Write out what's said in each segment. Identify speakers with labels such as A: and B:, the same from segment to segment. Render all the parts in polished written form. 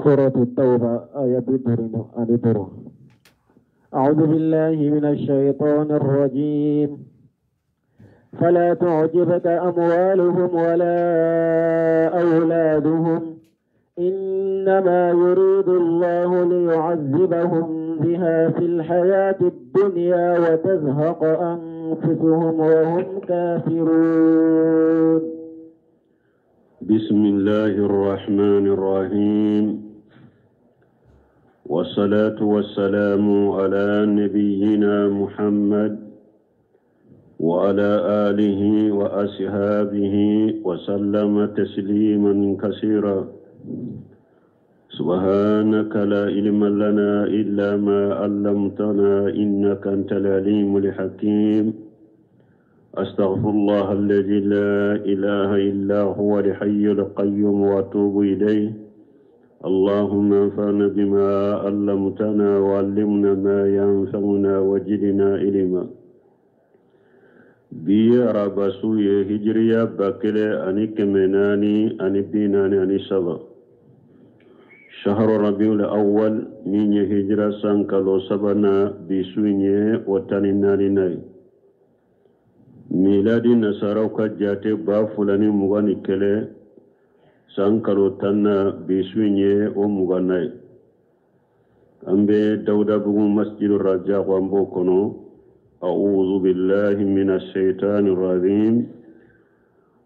A: سورة التوبة آية 55. أعوذ بالله من الشيطان الرجيم. فلا تعجبك أموالهم ولا أولادهم، إنما يريد الله ليعذبهم بها في الحياة الدنيا وتزهق أنفسهم وهم كافرون.
B: بسم الله الرحمن الرحيم، والصلاة والسلام على نبينا محمد وعلى آله وأصحابه وسلم تسليما كثيرا. سبحانك لا علم لنا إلا ما علمتنا إنك أنت العليم الحكيم. أستغفر الله الذي لا إله إلا هو الحي القيوم وأتوب إليه. اللهم انفعنا بما علمتنا وعلمنا ما ينفعنا وزدنا علما. Bi ye araba su ye, hijiriya 1443, shahru rabiul awwal, min ye hijira san kalo sabanan, bi su in ye o 14nan ye. Miladi nasaraw ka jate, 2021 san kalo 10nan, bi su in ye o 20nan ye. An bɛ Dawudabugu masjidu Rajak, an b'o kɔnɔ. أعوذ بالله من الشيطان الرجيم.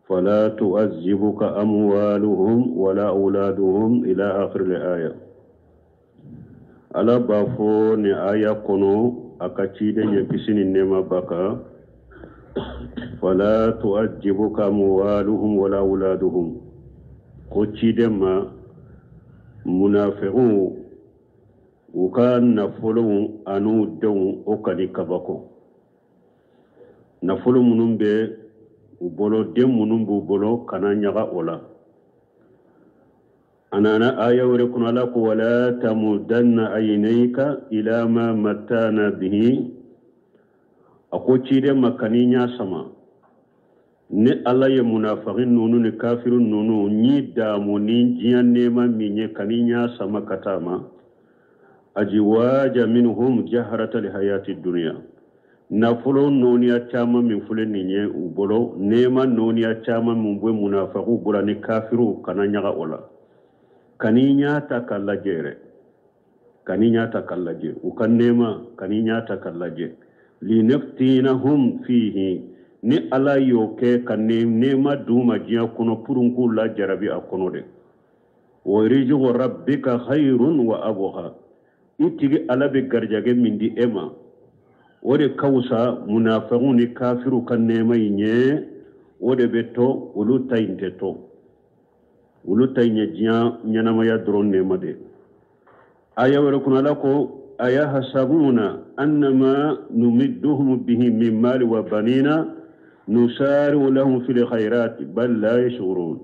B: فلا تعجبك أموالهم ولا أولادهم إلى آخر الآية. Ala b'a fɔ ni aya kɔnɔ a ka ciden ye, kisi ni nɛɛma b'a kan: فلا تعجبك أموالهم ولا أولادهم. Ko ciden ma, munafiqu u ka nafolow an'u denw, o kan'i kabako. Nafolo minnu bɛ u bolo, den minnu b'u bolo, kana ɲaga o la. A nana aya wɛrɛ kɔnɔ, Ala ko: ولا تمدن عينيك إلى ما متعنا به. A ko ciden ma, kan'i ɲa sama. Ni Ala ye munafaki ninnu ni kafiru ninnu ɲi daamu ni diɲɛ nɛɛma min ye, kan'i ɲa sama ka taa ma. أزواجا منهم زهرة الحياة الدنيا. Nafolo nɔɔniya caman min filɛ nin ye u bolo, nɛɛma nɔɔniya caman min bɛ munafakiw bolo ni kafiru, kana ɲaga o la, kan'i ɲa ta k'a lajɛ yɛrɛ, kan'i ɲa ta k'a lajɛ u ka nɛɛma, kan'i ɲa ta k'a lajɛ. لنفتنهم فيه. Ni Ala y'o kɛ ka nɛɛma d'u ma diɲɛ kɔnɔ pour k'u lajarabi a kɔnɔ de. ورزق ربك خير وأبقى. I tigi Ala bɛ garijɛgɛ min di e ma, o de ka wusa munafakiw ni kafiru ka nɛɛma in ye. O de bɛ to, olu ta in tɛ to. Olu ta in ye diɲɛ ɲɛnamaya dɔrɔn nɛɛma de. Aya wɛrɛ kɔnɔ, Ala ko: أيحسبون أن ما نمدهم به من مال وبنين نسارع لهم في الخيرات بل لا يشعرون.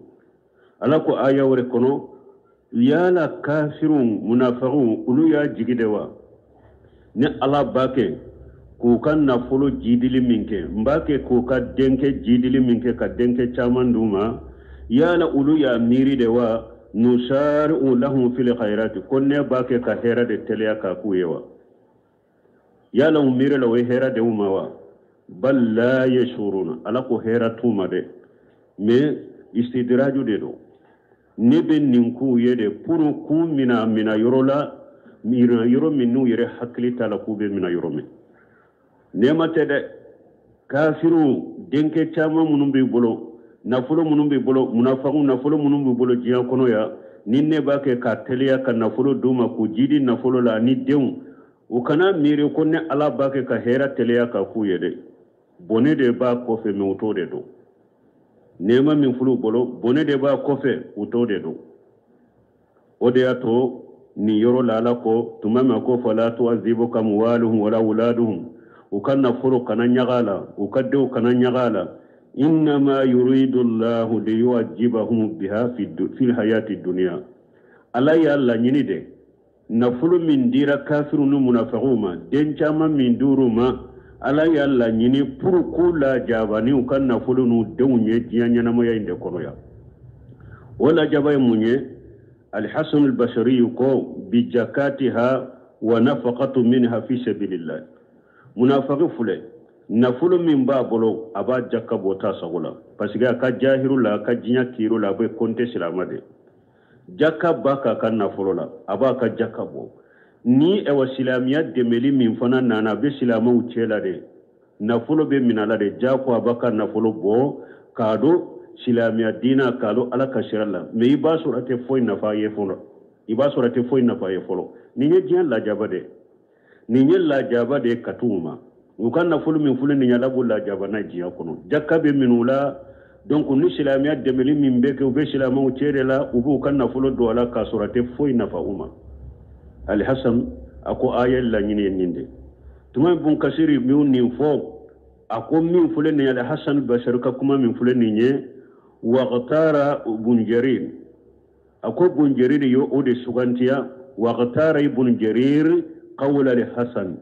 B: Ala ko aya wɛrɛ kɔnɔ: yala kafiru munafakiw, olu y'a jigi de wa, ni Ala b'a kɛ k'u ka nafolo jidili min kɛ, n b'a kɛ k'u ka denkɛ jidili min kɛ, ka denkɛ caman d'u ma, yala olu y'a miiri de wa, نسارع لهم في الخيرات, ko ne b'a kɛ ka hɛrɛ de teliya k'a k'u ye wa? Yala u miiri la o ye hɛrɛ de u ma wa? بل لا يشعرون. Ala ko hɛrɛ t'u ma dɛ, mais istidraju de don. Ne bɛ nin k'u ye de pour k'u mina mina yɔrɔ la, mina yɔrɔ min n'u yɛrɛ hakili t'a la k'u bɛ mina yɔrɔ min. Nɛɛma tɛ dɛ. Kafiru, denkɛ caman minnu b'i bolo, nafolo minnu b'i bolo, munafaku, nafolo minnu b'i bolo diɲɛ kɔnɔ yan, ni ne b'a kɛ ka teliya ka nafolo d'u ma, k'u jidi nafolo la ani denw, u kana miiri ko ne Ala b'a kɛ ka hɛrɛ teliya ka k'u ye dɛ. Bɔnɛ de b'a kɔfɛ, mais u t'o de dɔn. Nɛɛma min filɛ u bolo, bɔnɛ de b'a kɔfɛ, u t'o de dɔn. O de y'a to nin yɔrɔ la, Ala ko tuma min ko: فلا تعجبك أموالهم ولا أولادهم. U ka nafolo kana ɲaga la, u ka denw kana ɲaga la. إنما يريد الله ليعذبهم بها في الحياة الدنيا. Ala y'a laɲini de, nafolo min dira kafiru ni munafakiw ma, den caman min dir'u ma, Ala y'a laɲini pour k'u lajaba ni u ka nafolo n'u denw ye diɲɛ ɲɛnamaya in de kɔnɔ yan. O lajaba ye mun ye? Alhasan albasari ko bi jakatiha wa nafaqatu minha fi sabilillah. Munafiki filɛ, nafolo min b'a bolo, a b'a jaka bɔ ta sago la, parce que a ka jahiru la, a ka diɲɛ kiiro la, a bɛ kɔnte silama de. Jaka b'a k'a ka nafolo la, a b'a ka jaka bɔ. Ni ɛwɔ silamɛya dɛmɛli min fana nana, a bɛ silamɛw cɛ la de, nafolo bɛ minɛ la de, jako a b'a ka nafolo bɔ k'a don silamɛya diina, k'a don Ala ka sira la. Mais i b'a sɔrɔ a tɛ foyi nafa ye fɔlɔ, i b'a sɔrɔ a tɛ foyi nafa ye fɔlɔ. Nin ye diɲɛ lajaba de, nin ye lajaba de ka t'u ma. U ka nafolo min filɛ nin ye, Ala b'u lajaba n'a diɲɛ kɔnɔ. Jaka bɛ minnu la, donc ni silamɛya dɛmɛli min bɛ kɛ, u bɛ silamɛw cɛ de la, u b'u ka nafolo don a la k'a sɔrɔ a tɛ foyi nafa u ma. Alhasan a ko aya laɲini ye nin de. Tuma Bun Kasiri min nin fɔ, a ko min filɛ nin ye, Alhasan Basari ka kuma min filɛ nin ye, waqtara Bun Jarir, a ko Bun Jarir ye o de sugantiya. Waqtara Ibn Jarir qawla Alhasan,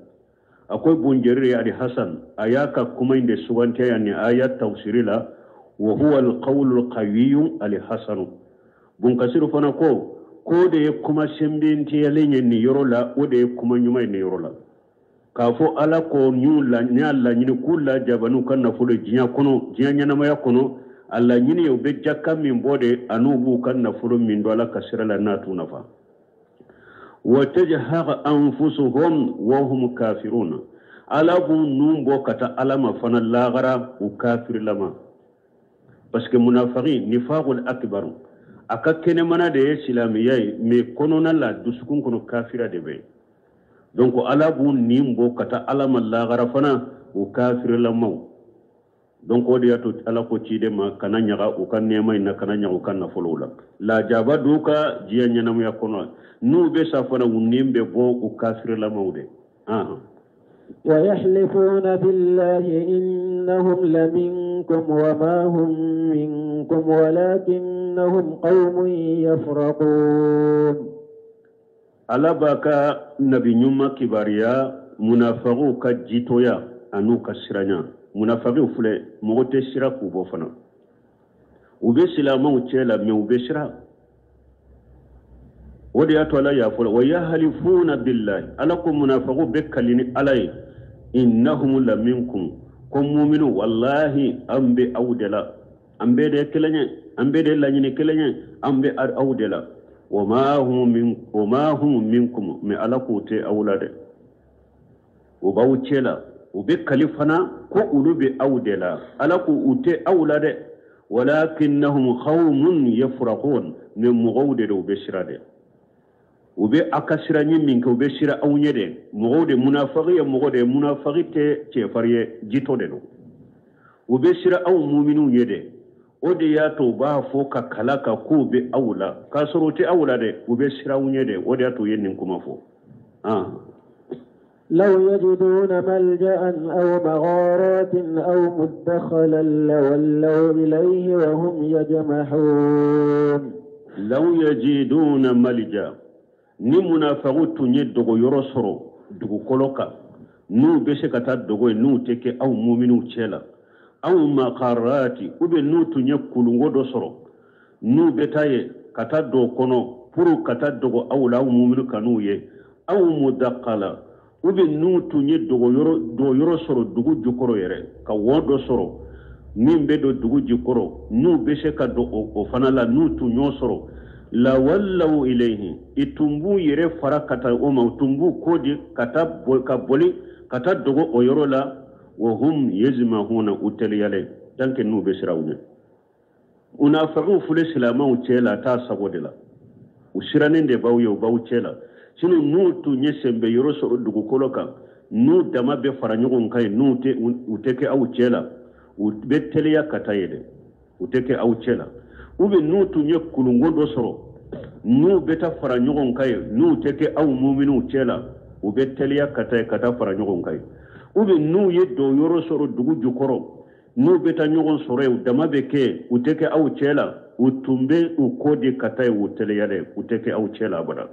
B: a ko Bun Jarir ye Alhasan a y'a ka kuma in de sugantiya yan ni aya tafsiri la. Wa huwa alqawlu alqawiyyu Alhasan. Bun Kasiri fana ko k'o de ye kuma sɛnbɛntiyalen ye nin yɔrɔ la, o de ye kuma ɲuman ye nin yɔrɔ la, k'a fɔ Ala ko n y'a laɲini k'u lajaba n'u ka nafolo diɲɛ kɔnɔ, diɲɛ ɲɛnamaya kɔnɔ. A laɲini ye u bɛ jaka min bɔ de, an'u b'u ka nafolo min don Ala ka sira la, n'a t'u nafa. Wa tajhaqa anfusuhum wa hum kafiruna, Ala b'u nun bɔ ka taa Ala ma fana lagara, u kafirilama. Parce que munafiki nifaqul akbar, a ka kɛnɛmana de ye silamɛya ye, mais kɔnɔna la, dusukun kɔnɔ, kafira de bɛ. Donc Ala b'u nin bɔ ka taa Ala ma lagara fana, u kafirilamaw. Donc o de y'a to Ala ko ciden ma kana ɲaga u ka nɛɛma in na, kana ɲaga u ka nafolow la. Lajaba d'u ka diɲɛ ɲɛnamaya kɔnɔ, n'u bɛ sa fana, u nin bɛ bɔ, u kafirilamaw de.
A: ويحلفون بالله إنهم لمنكم وما هم منكم ولكنهم قوم يفرقون.
B: Ala b'a ka nabi ɲuman kibaruya munafagiw ka jitoya an'u ka siranya. Munafagiw filɛ, mɔgɔ tɛ sira k'u bɔ fana. U bɛ silamɛw cɛ la, mais u bɛ sira. O de y'a to Ala y'a fɔ wa yahalifuna billahi, Ala ko munafagiw bɛ kali ni Ala ye, innahum la minkum, ko muminu wallahi an bɛ aw de la, an bɛɛ de ye kelen ye, an bɛɛ de ye laɲini kelen ye, an bɛ aw de la. Wa ma hum minkum, mais Ala k'u tɛ aw la dɛ, u b'aw cɛ la, u bɛ kali fana ko olu bɛ aw de la. Ala ko u tɛ aw la dɛ, walakinnahum qawmun yafraqun, mais mɔgɔw de don, u bɛ sira dɛ, u bɛ a ka sira ɲɛ min kɛ, u bɛ sira aw ɲɛ dɛ. Mɔgɔw de, munafaki ye mɔgɔ de ye, munafaki tɛ cɛfarin ye, jitɔ de don. U bɛ sira aw muminiw ɲɛ dɛ. O de y'a to u b'a fɔ ka kala ka k'u bɛ aw la, k'a sɔrɔ u tɛ aw la dɛ, u bɛ sira aw ɲɛ dɛ. O de y'a to u ye nin kuma fɔ.
A: لو يجدون ملجأ أو مغارات أو مدخلا لولوا إليه وهم يجمحون.
B: لو يجدون ملجأ, ni munafagiw tun ye dogo yɔrɔ sɔrɔ dugukolo kan, n'u bɛ se ka taa dogo yen, n'u tɛ kɛ aw muminiw cɛ la, aw makarati, ou bien n'u tun ye kulungo dɔ sɔrɔ, n'u bɛ taa yen ka taa don o kɔnɔ pour ka taa dogo aw la, aw muminu kan'u ye, aw mudakala, ou bien n'u tun ye dogo yɔrɔ sɔrɔ dugu jukɔrɔ yɛrɛ, ka wɔ dɔ sɔrɔ min bɛ don dugu jukɔrɔ, n'u bɛ se ka don o fana la, n'u tun y'o sɔrɔ, lawallaw ilayhi, i tun b'u yɛrɛ fara ka taa o ma, u tun b'u ko di ka taa ka boli ka taa dogo o yɔrɔ la. Wa hum yajmahuna, u teliyalen tant que n'u bɛ siran u ɲɛ. Munafagiw filɛ silamɛw cɛ la, t'a sago de la, u sirannen de b'aw ye, u b'aw cɛ la. Sinon n'u tun ye senbɛ yɔrɔ sɔrɔ dugukolo kan, n'u dama bɛ fara ɲɔgɔn kan yen, n'u tɛ u tɛ kɛ aw cɛ la, u bɛ teliya ka taa yen dɛ, u tɛ kɛ aw cɛ la. Ou bien n'u tun ye kulungo dɔ sɔrɔ, n'u bɛ taa fara ɲɔgɔn kan yen, n'u tɛ kɛ aw muminiw cɛ la, u bɛ teliya ka taa yen ka taa fara ɲɔgɔn kan yen. Ou bien n'u ye don yɔrɔ sɔrɔ dugu jukɔrɔ, n'u bɛ taa ɲɔgɔn sɔrɔ yen, u dama bɛ kɛ, u tɛ kɛ aw cɛ la, u tun bɛ u kɔ de ka taa yen, u teliya dɛ, u tɛ kɛ aw cɛ la abada.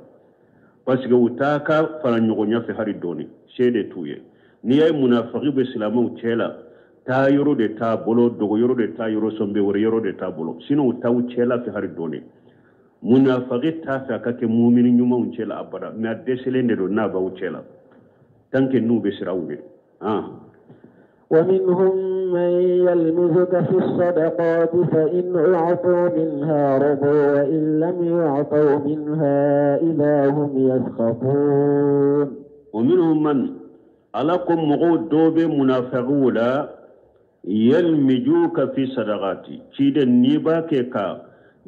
B: Parce que u t'a ka fara ɲɔgɔnya fɛ hali dɔɔni, se de t'u ye. N'i y'a ye munafaki bɛ silamɛw cɛ la, taa yɔrɔ de t'a bolo, dogo yɔrɔ de t'a yɔrɔ, sɔnbɛ wɛrɛ yɔrɔ de t'a bolo, sinon u t'aw cɛ la fɛ hali dɔɔni. Munafaki t'a fɛ a ka kɛ mumini ɲumanw cɛ la abada, mais a dɛsɛlen de don n'a b'aw cɛ la tant que n'u bɛ siran aw ɲɛ.
A: ومنهم من يلمزك في الصدقات فإن أعطوا منها رضوا وإن لم يعطوا منها إذا هم يسخطون.
B: ومنهم من ala ko mɔgɔw dɔw bɛ munafagiw la yalmijuka fi sadaqati, ciden n'i b'a kɛ ka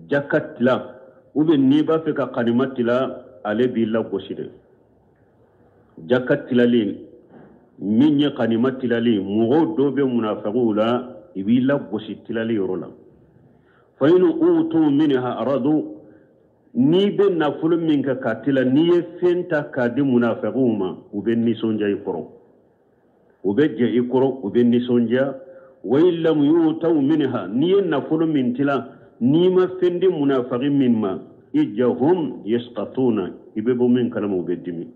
B: jaka tila ou bien n'i b'a fɛ ka kanima tila, ale b'i lagosi dɛ. Jaka tilalen min ye kanima tilalen, mɔgɔw dɔw bɛ munafagiw la i b'i lagosi tilali yɔrɔ la. Fa in utu minha radu, n'i bɛ nafolo min kɛ ka tila, n'i ye fɛn ta k'a di munafagiw ma, u bɛ nisɔndiya i kɔrɔ, u bɛ jɛ i kɔrɔ, u bɛ nisɔndiya. Wa in lam yutaw minha, n'i ye nafolo min tila, n'i ma fɛn di munafagi min ma, ijahum yasqatuna, i bɛ bɔ min kalama u bɛ dimi.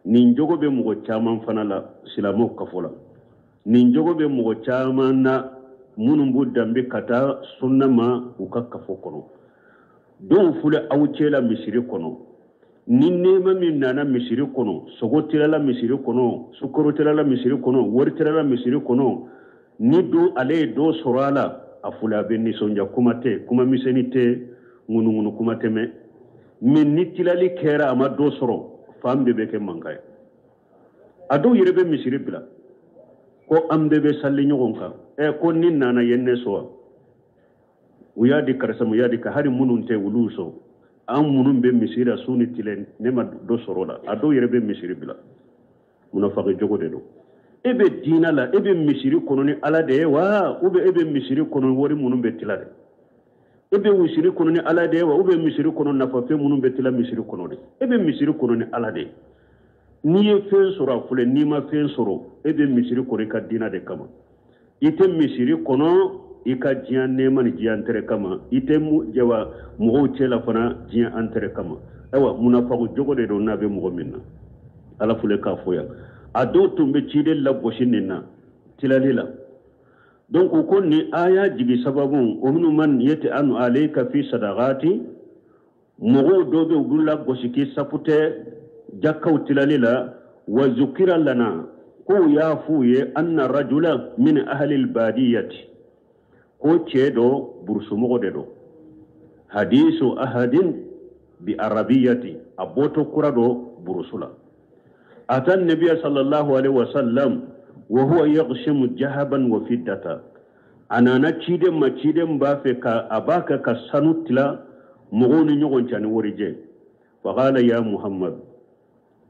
B: Nin jogo bɛ mɔgɔ caman fana la silamɛw kafo la, nin jogo bɛ mɔgɔ caman na minnu b'u danbe ka taa sunna ma u ka kafo kɔnɔ. Dɔw filɛ aw cɛ la misiri kɔnɔ, ni nɛɛma min nana misiri kɔnɔ, sogo tilala misiri kɔnɔ, sukaro tilala misiri kɔnɔ, wari tilala misiri kɔnɔ, ni do ale ye dɔ sɔrɔ a la, a filɛ a bɛ nisɔndiya, kuma tɛ, kuma misɛnnin tɛ, ŋunuŋunu kuma tɛ mɛn. Mais ni tilali kɛra a ma dɔ sɔrɔ, fan bɛɛ bɛ kɛ mankan ye. A dɔw yɛrɛ bɛ misiri bila ko an bɛɛ bɛ sali ɲɔgɔn kan, ko ni nana ye ne sɔn, u y'a di karisa ma, u y'a di ka hali minnu tɛ olu sɔn, an minnu bɛ misiri la su ni tile, ne ma dɔ sɔrɔ o la. A dɔw yɛrɛ bɛ misiri bila. Munafaki jogo de don. E bɛ diinɛ la, e bɛ misiri kɔnɔ ni Ala de ye wa, ou bien e bɛ misiri kɔnɔ wari minnu bɛ tila de? E bɛ misiri kɔnɔ ni Ala de ye wa, ou bien misiri kɔnɔ nafafɛn minnu bɛ tila misiri kɔnɔ de? E bɛ misiri kɔnɔ ni Ala de ye. N'i ye fɛn sɔrɔ a filɛ, n'i ma fɛn sɔrɔ, e bɛ misiri kɔnɔ i ka diinɛ de kama. I tɛ misiri kɔnɔ i ka diɲɛ nɛɛma ni diɲɛ intérêt kama, i tɛ jawa mɔgɔw cɛ la fana diɲɛ intérêt kama. Ayiwa, munafaku jogo de don n'a bɛ mɔgɔ min na. Ala filɛ k'a fɔ yan, a dɔw tun bɛ ciden lagosi nin na tilali la. Donc ko nin aya jigi sababu, o minnu man yata'anu alayka fi sadaqati, mɔgɔw dɔw bɛ u b'u lagosi k'i sapu tɛ jakaw tilali la. Wa zukira lana, k'u y'a f'u ye anna rajula min ahli albadiyati, ko cɛ dɔ burusumɔgɔ de don, hadisu ahadin bi arabiyati, a bɔtɔ kura dɔ burusu la. Ata nabiya sallallahu alaihi wasallam wa huwa yaghshimu jahaban wa fiddata, a nana ciden ma, ciden b'a fɛ ka a b'a kɛ ka sanu tila mɔgɔw ni ɲɔgɔn cɛ ni warijɛ. Faqala ya Muhammad,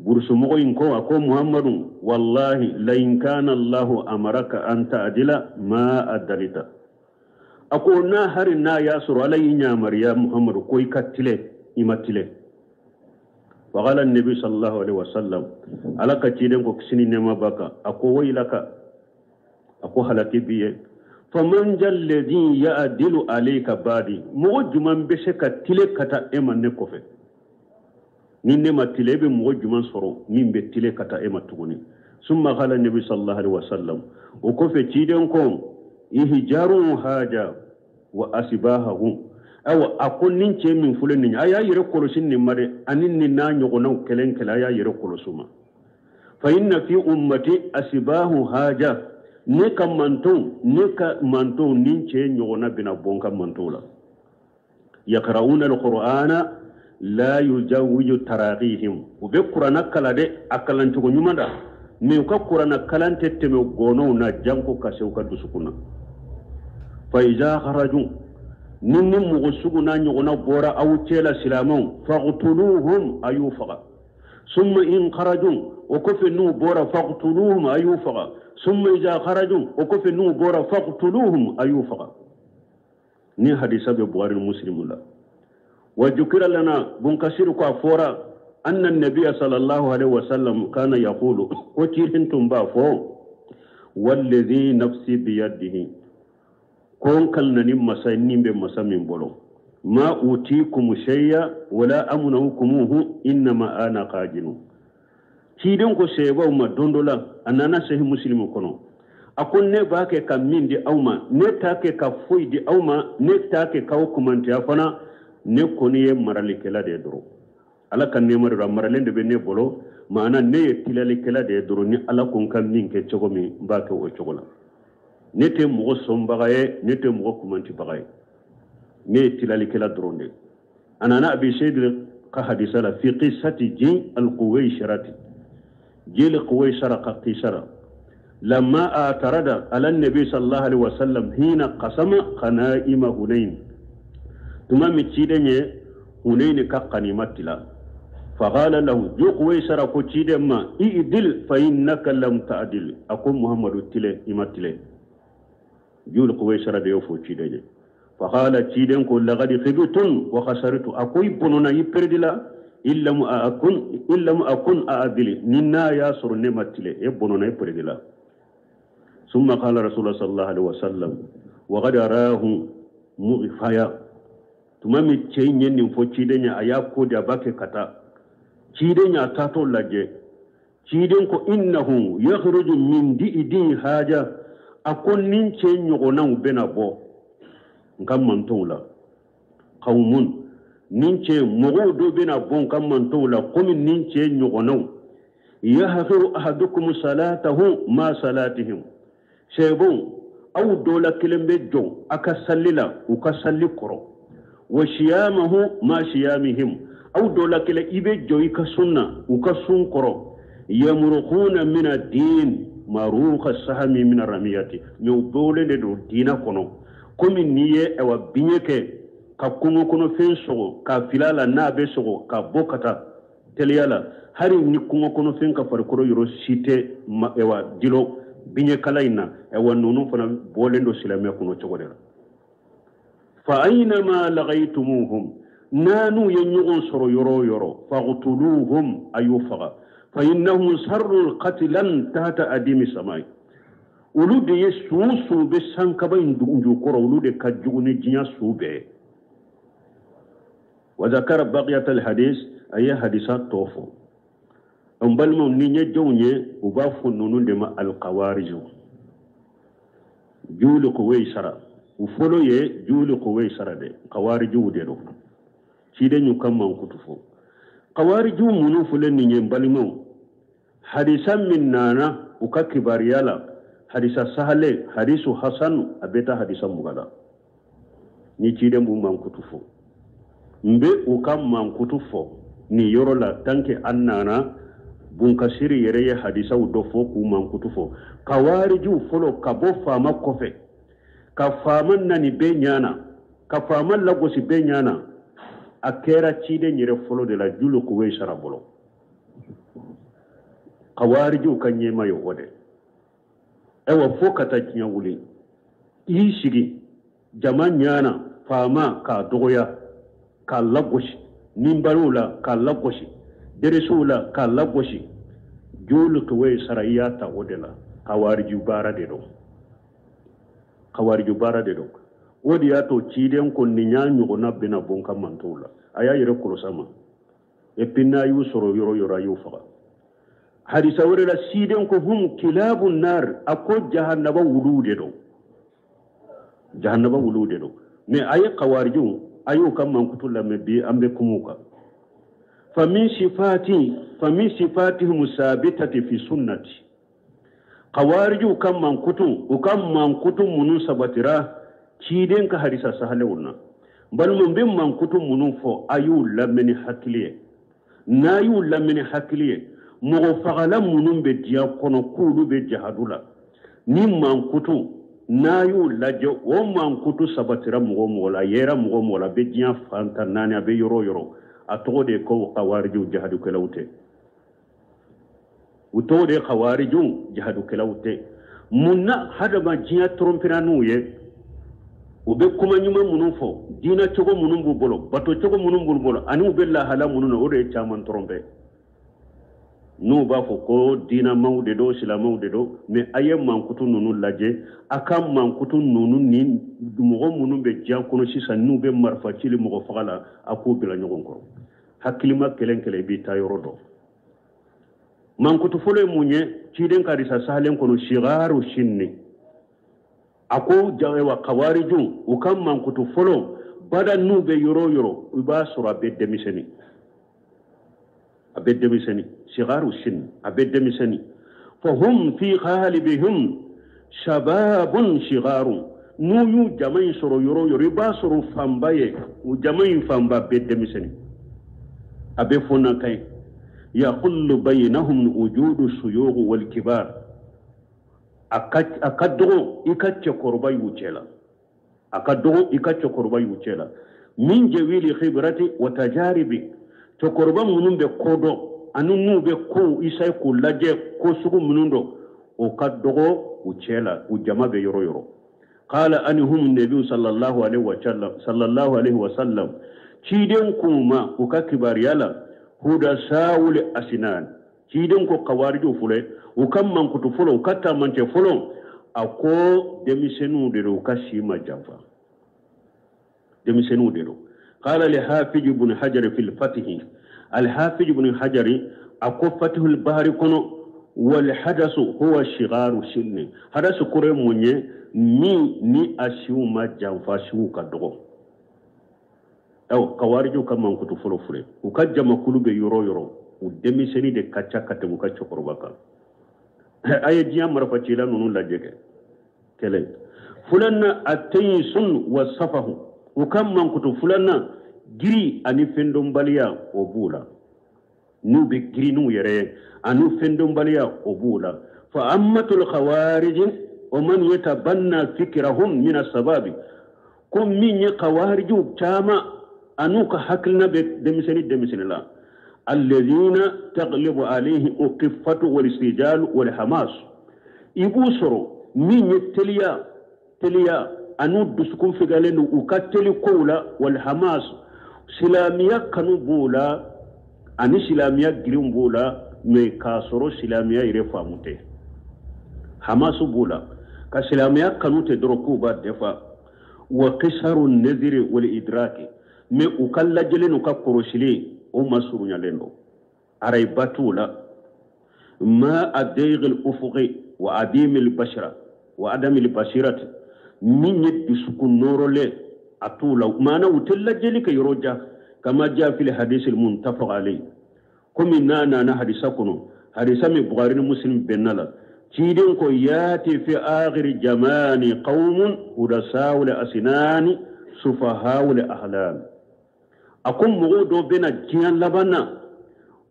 B: burusumɔgɔ in ko, a ko Muhammadu, wallahi la in kana Allahu amaraka an ta'dila ma adalita, a ko n'a hari n'a y'a sɔrɔ Ala y'i ɲamariya Muhammadu ko i ka tile, i ma tile. Faqala nabi sallallahu alaihi wasallam, Ala ka ciden ko kisi ni nɛɛma b'a kan, a ko waylaka, a ko halaki b'i ye. Faman jalladhi ya'dilu alayka badi, mɔgɔ jumɛn bɛ se ka tile ka taa e ma ne kɔfɛ? Ni ne ma tile, e bɛ mɔgɔ jumɛn sɔrɔ min bɛ tile ka taa e ma tuguni? Summa qala nabi sallallahu alaihi wasallam, o kɔfɛ ciden ko ihjaru haja wa asbahahu, ayiwa a ko nin cɛ min filɛ nin ye, a y'a yɛrɛ kɔlɔsi nin ma dɛ, ani nin n'a ɲɔgɔnnaw kelen kelen, a y'a yɛrɛ kɔlɔsi ma. Fa inna fi ummati asbahu haja, ne ka mantonw nin cɛ ɲɔgɔnna bɛna bɔ n ka mantonw la. Yaqra'una alqur'ana la yujawwiju taraqihim, u bɛ kuranna kalan dɛ, a kalancogo ɲuman da, mais u ka kuranna kalan tɛ tɛmɛ gɔnɔw na janko ka se u ka dusukun na. Fa iza kharaju, ni ni mɔgɔ sugu n'a ɲɔgɔnna bɔra aw cɛ la silamɛw, faqtuluhum, a y'u faga. Summa in kharaju, o kɔfɛ n'u bɔra, faqtuluhum, a y'u faga. Summa iza kharaju, o kɔfɛ n'u bɔra, faqtuluhum, a y'u faga. Ni hadisa bɛ Bukhari ni Muslim la. Wa jukira lana, Bunkasiru ko a fɔra anna nabiya sallallahu alaihi wasallam kana yaqulu, ko ciden tun b'a fɔ walladhi nafsi biyadihi, ko n kalina ni masa ye ni bɛ masa min bolo, ma utikum shay'a wala amna'ukumuhu innama ana qajinu. Ciden ko seebaw ma don dɔ la, a nana Sahih Muslim kɔnɔ, a ko ne b'a kɛ ka min di aw ma, ne t'a kɛ ka foyi di aw ma, ne t'a kɛ k'aw kumantiya fana, Ne kɔni ye maralikɛla de ye dɔrɔn, Ala ka nɛɛma de don, a maralen de bɛ ne bolo. Maana ne ye tilalikɛla de ye dɔrɔn, ni Ala ko n ka min kɛ cogo min, n b'a kɛ o cogo la. Ne tɛ mɔgɔ sɔnbaga ye, ne tɛ mɔgɔ kumantibaga ye, ne ye tilalikɛla dɔrɔn de ye. A nana Abi Seyid ka hadisa la fi qissati jin al-Quwaysirati, jeli Quwaysara ka qissa la, lamma atarada ala nabi sallallahu alaihi wasallam hina qasama qanaima Hunayn, tuma min ciden ye Hunayn ka qanima tila, faqala lahu ju Quwaysara ko ciden ma i'dil fa innaka lam ta'dil, a ko Muhammadu tile, i ma tile. Jul Quwaysara de y'o fɔ ciden ye. Faqala ciden ko laqad khibtum wa khasartu, a ko i bɔnɔna, i peredila, illam akun a'dili, ni n'a y'a sɔrɔ ne ma tile, e bɔnɔna, e peredila. Summa qala rasulullah sallallahu alaihi wasallam wa qad arahu mughfaya, tuma min cɛ in ye nin fɔ ciden ye, a y'a ko de a b'a kɛ ka taa. Ciden y'a taatɔ lajɛ, ciden ko innahu yakhruju min di'idin haja, a ko nin cɛ ɲɔgɔnnaw bɛna bɔ n ka mantɔnw la. Qawmun, nin cɛ mɔgɔw dɔ bɛna bɔ n ka mantɔnw la komi nin cɛ ɲɔgɔnnaw. Yahqiru ahadukum salatahu ma salatihim, sɛbon aw dɔ la kelen bɛ jɔ a ka salli la u ka salli kɔrɔ. Wa siyamahu ma siyamihim, aw dɔ la kelen i bɛ jɔ i ka sun na u ka sun kɔrɔ. Yamurukuna mina din maruka sahami mina ramiyati, mɛ u bɔlen de don diinɛ kɔnɔ komi n'i ye awa biɲɛ kɛ ka kungo kɔnɔfɛn sɔgɔ k'a fili a la, n'a bɛ sɔgɔ ka bɔ ka taa teliya la, hali ni kungo kɔnɔfɛn ka farikolo yɔrɔ si tɛ awa dilo biɲɛkala in na, awa ninnu fana bɔlen don silamɛya kɔnɔ cogo de la. Fa aynama lagaytumuhum, n'u ye ɲɔgɔn sɔrɔ yɔrɔ o yɔrɔ, faqtuluhum, a y'u faga. Fa innahum sarru qatlan tahta adimi samai, olu de ye su bɛ sankaba in jukɔrɔ, olu de ka jugu ni diɲɛ su bɛɛ ye. Wa zakara baqiyat alhadis, a ye hadisa tɔ fɔ. N balimaw, ni ye jɔnw ye, u b'a fɔ ninnu de ma alkawariju, juli Quwaysara. U fɔlɔ ye juli Quwaysara de, kawarijuw de don. Ciden y'u ka mankutu fɔ. Kawarijuw minnu filɛ nin ye n balimaw, hadisa min nana u ka kibariya la, hadisa sahale, hadisu hasan, a bɛ taa hadisa 20 la. Ni ciden b'u mankutu fɔ, n bɛ u ka mankutu fɔ nin yɔrɔ la tant que an nana Bunkasiri yɛrɛ ye hadisaw dɔ fɔ k'u mankutu fɔ. Kawarijuw fɔlɔ ka bɔ faama kɔfɛ, ka faama nani bɛɛ ɲana, ka faama lagosi bɛɛ ɲana, a kɛra ciden yɛrɛ fɔlɔ de la Julu Quwaysara bolo. Kawarijuw ka ɲɛma ye o de. Ayiwa, fo ka taa diɲɛ wuli, i y'i sigi jama ɲana, faama k'a dɔgɔya, k'a lagosi minbariw la, k'a lagosi deresiw la, k'a lagosi. Julu Quwaysara i y'a ta o de la. Kawariju baara de don, kawariju baara de don. O de y'a to ciden ko nin y'a ɲɔgɔnna bɛna bɔ n ka mantɔw la, a y'a yɛrɛ kɔlɔsi a ma. Et puis n'a y'u sɔrɔ yɔrɔ yɔrɔ, a y'u faga. Hadisa wɛrɛ la, ciden ko hum kilabu nar, a ko jahannaba wuluw de don, jahannaba wuluw de don. Mais a ye kawarijiw, a y'u ka mankutu lamɛn bi, an bɛ kuma u kan. Fa min sifatihim sabitati fi sunnati, kawarijiw ka mankutu, u ka mankutu minnu sabatira ciden ka hadisa sahalew na. N balimaw, n bɛ mankutu minnu fɔ, a y'u lamɛn ni hakili ye. N'a y'u lamɛn ni hakili ye, mɔgɔ fagala minnu bɛ diɲɛ kɔnɔ k'olu bɛ jahadu la, ni mankutu n'a y'u lajɛ, o mankutu sabatira mɔgɔ o mɔgɔ la, a yera mɔgɔ o mɔgɔ la, a bɛ diɲɛ fan tan naani, a bɛ yɔrɔ o yɔrɔ, a tɔgɔ de ye ko kawarijiw jahadukɛlaw tɛ. U tɔgɔ de ye kawarijiw jahadukɛlaw tɛ. Mun na hadama diɲɛ tɔrɔmpira n'u ye? U bɛ kuma ɲuman minnu fɔ, diinɛ cogo minnu b'u bolo, bato cogo minnu b'u bolo, ani u bɛ lahala minnu na, o de ye caman tɔrɔmpɛ. N'u b'a fɔ ko diinɛmaw de don, silamɛw de don, mais a ye mankutu ninnu lajɛ, a ka mankutu ninnu ni mɔgɔ minnu bɛ diɲɛ kɔnɔ sisan n'u bɛ marifa cili mɔgɔ faga la, a k'u bila ɲɔgɔn kɔrɔ. Hakilima kelen kelen i b'i ta yɔrɔ dɔn. Mankutu fɔlɔ ye mun ye? Ciden ka hadisa sahalen kɔnɔ, sigaru sinni, a ko ayiwa kawariju, u ka mankutu fɔlɔ Bada n'u bɛ yɔrɔ o yɔrɔ, i b'a sɔrɔ a bɛ denmisɛnnin, a bɛ denmisɛnnin, sigaru sin, a bɛ denmisɛnnin. Fahum fi ghalibihim shababun sigarun. N'u y'u jama in sɔrɔ yɔrɔ o yɔrɔ, i b'a sɔrɔ fanba ye, u jama in fanba bɛ denmisɛnnin, a bɛ fɔ n'a kan ye. Yaqullu baynahum wujudu suyugh wal kibar. A ka dɔgɔ i ka cɛkɔrɔba y'u cɛ la, a ka dɔgɔ i ka cɛkɔrɔba y'u cɛ la. Min jawili khibrati wa tajaribi, cɛkɔrɔba minnu bɛ ko dɔn ani n'u bɛ kow isaye k'u lajɛ ko sugu minnu dɔn, o ka dɔgɔ u cɛ la, u jama bɛ yɔrɔ yɔrɔ. Qala anhum nabiyu sallallahu alaihi wa sallam, sallallahu alaihi wa sallam, ciden k'u ma u ka kibaruya la, hudasawul asinan. Ciden ko kawarijiw fɔlɔ, u ka mankutu fɔlɔ, u ka taamantɛ fɔlɔ, a ko denmisɛnninw de don, u ka si ma janfa, denmisɛnninw de don. Qala li hafiz ibn hajar fil fatihi, al hafiz ibn hajar a ko fatihul bahari kɔnɔ, wal hadasu huwa shigaru sinni. Hadasu kɔrɔ ye mun ye? Min ni a siw ma janfa, siw ka dɔgɔ. Aw kawarijiw ka mankutu fɔlɔ filɛ, u ka jamakulu bɛ yɔrɔ o yɔrɔ, u denmisɛnnin de ka ca ka tɛmɛ u ka cɛkɔrɔba kan. A ye diɲɛ marifacila ninnu lajɛ kɛ kɛlɛ. Filanan ataysun wa safahu, u ka mankutu filanan giri ani fɛndɔnbaliya o b'u la, n'u bɛ giri n'u yɛrɛ ye ani fɛndɔnbaliya o b'u la. Fa ammatul khawarij wa man yatabanna fikrahum min as-sababi, ko min ye khawarijiw caman an'u ka hakilina bɛ denmisɛnnin denmisɛnnin la, alladhina taglibu alayhi uqifatu wal istijal wal hamas, i b'u sɔrɔ min ye teliya teliya an'u dusukun figalen don u ka teli kow la, wal hamas silamɛya kanu b'u la ani silamɛya girin b'u la, mais k'a sɔrɔ silamɛya yɛrɛ faamu tɛ. Hamas b'u la ka silamɛya kanu tɛ dɔrɔn k'u b'a defa. Wa qisaru nadhiri wal idraki, mais u ka lajɛlen n'u ka kɔrɔsili o ma surunyalen don, arayiba t'u la. Ma adayghil ufuqi wa adimil bashara wa adamil basirati, min ye dusukun nɔrɔlen a t'u la, maana u tɛ lajɛli kɛ yɔrɔ jan. Kama jaa fil hadisil muttafaq alayhi, komi n'a nana hadisa kɔnɔ, hadisa min Bukhari ni Muslim bɛnna la, ciden ko yaati fi akhiri jamani qaumun hudasawul asinani sufahawul ahlam. A ko mɔgɔw dɔw bɛna diɲɛ laban na,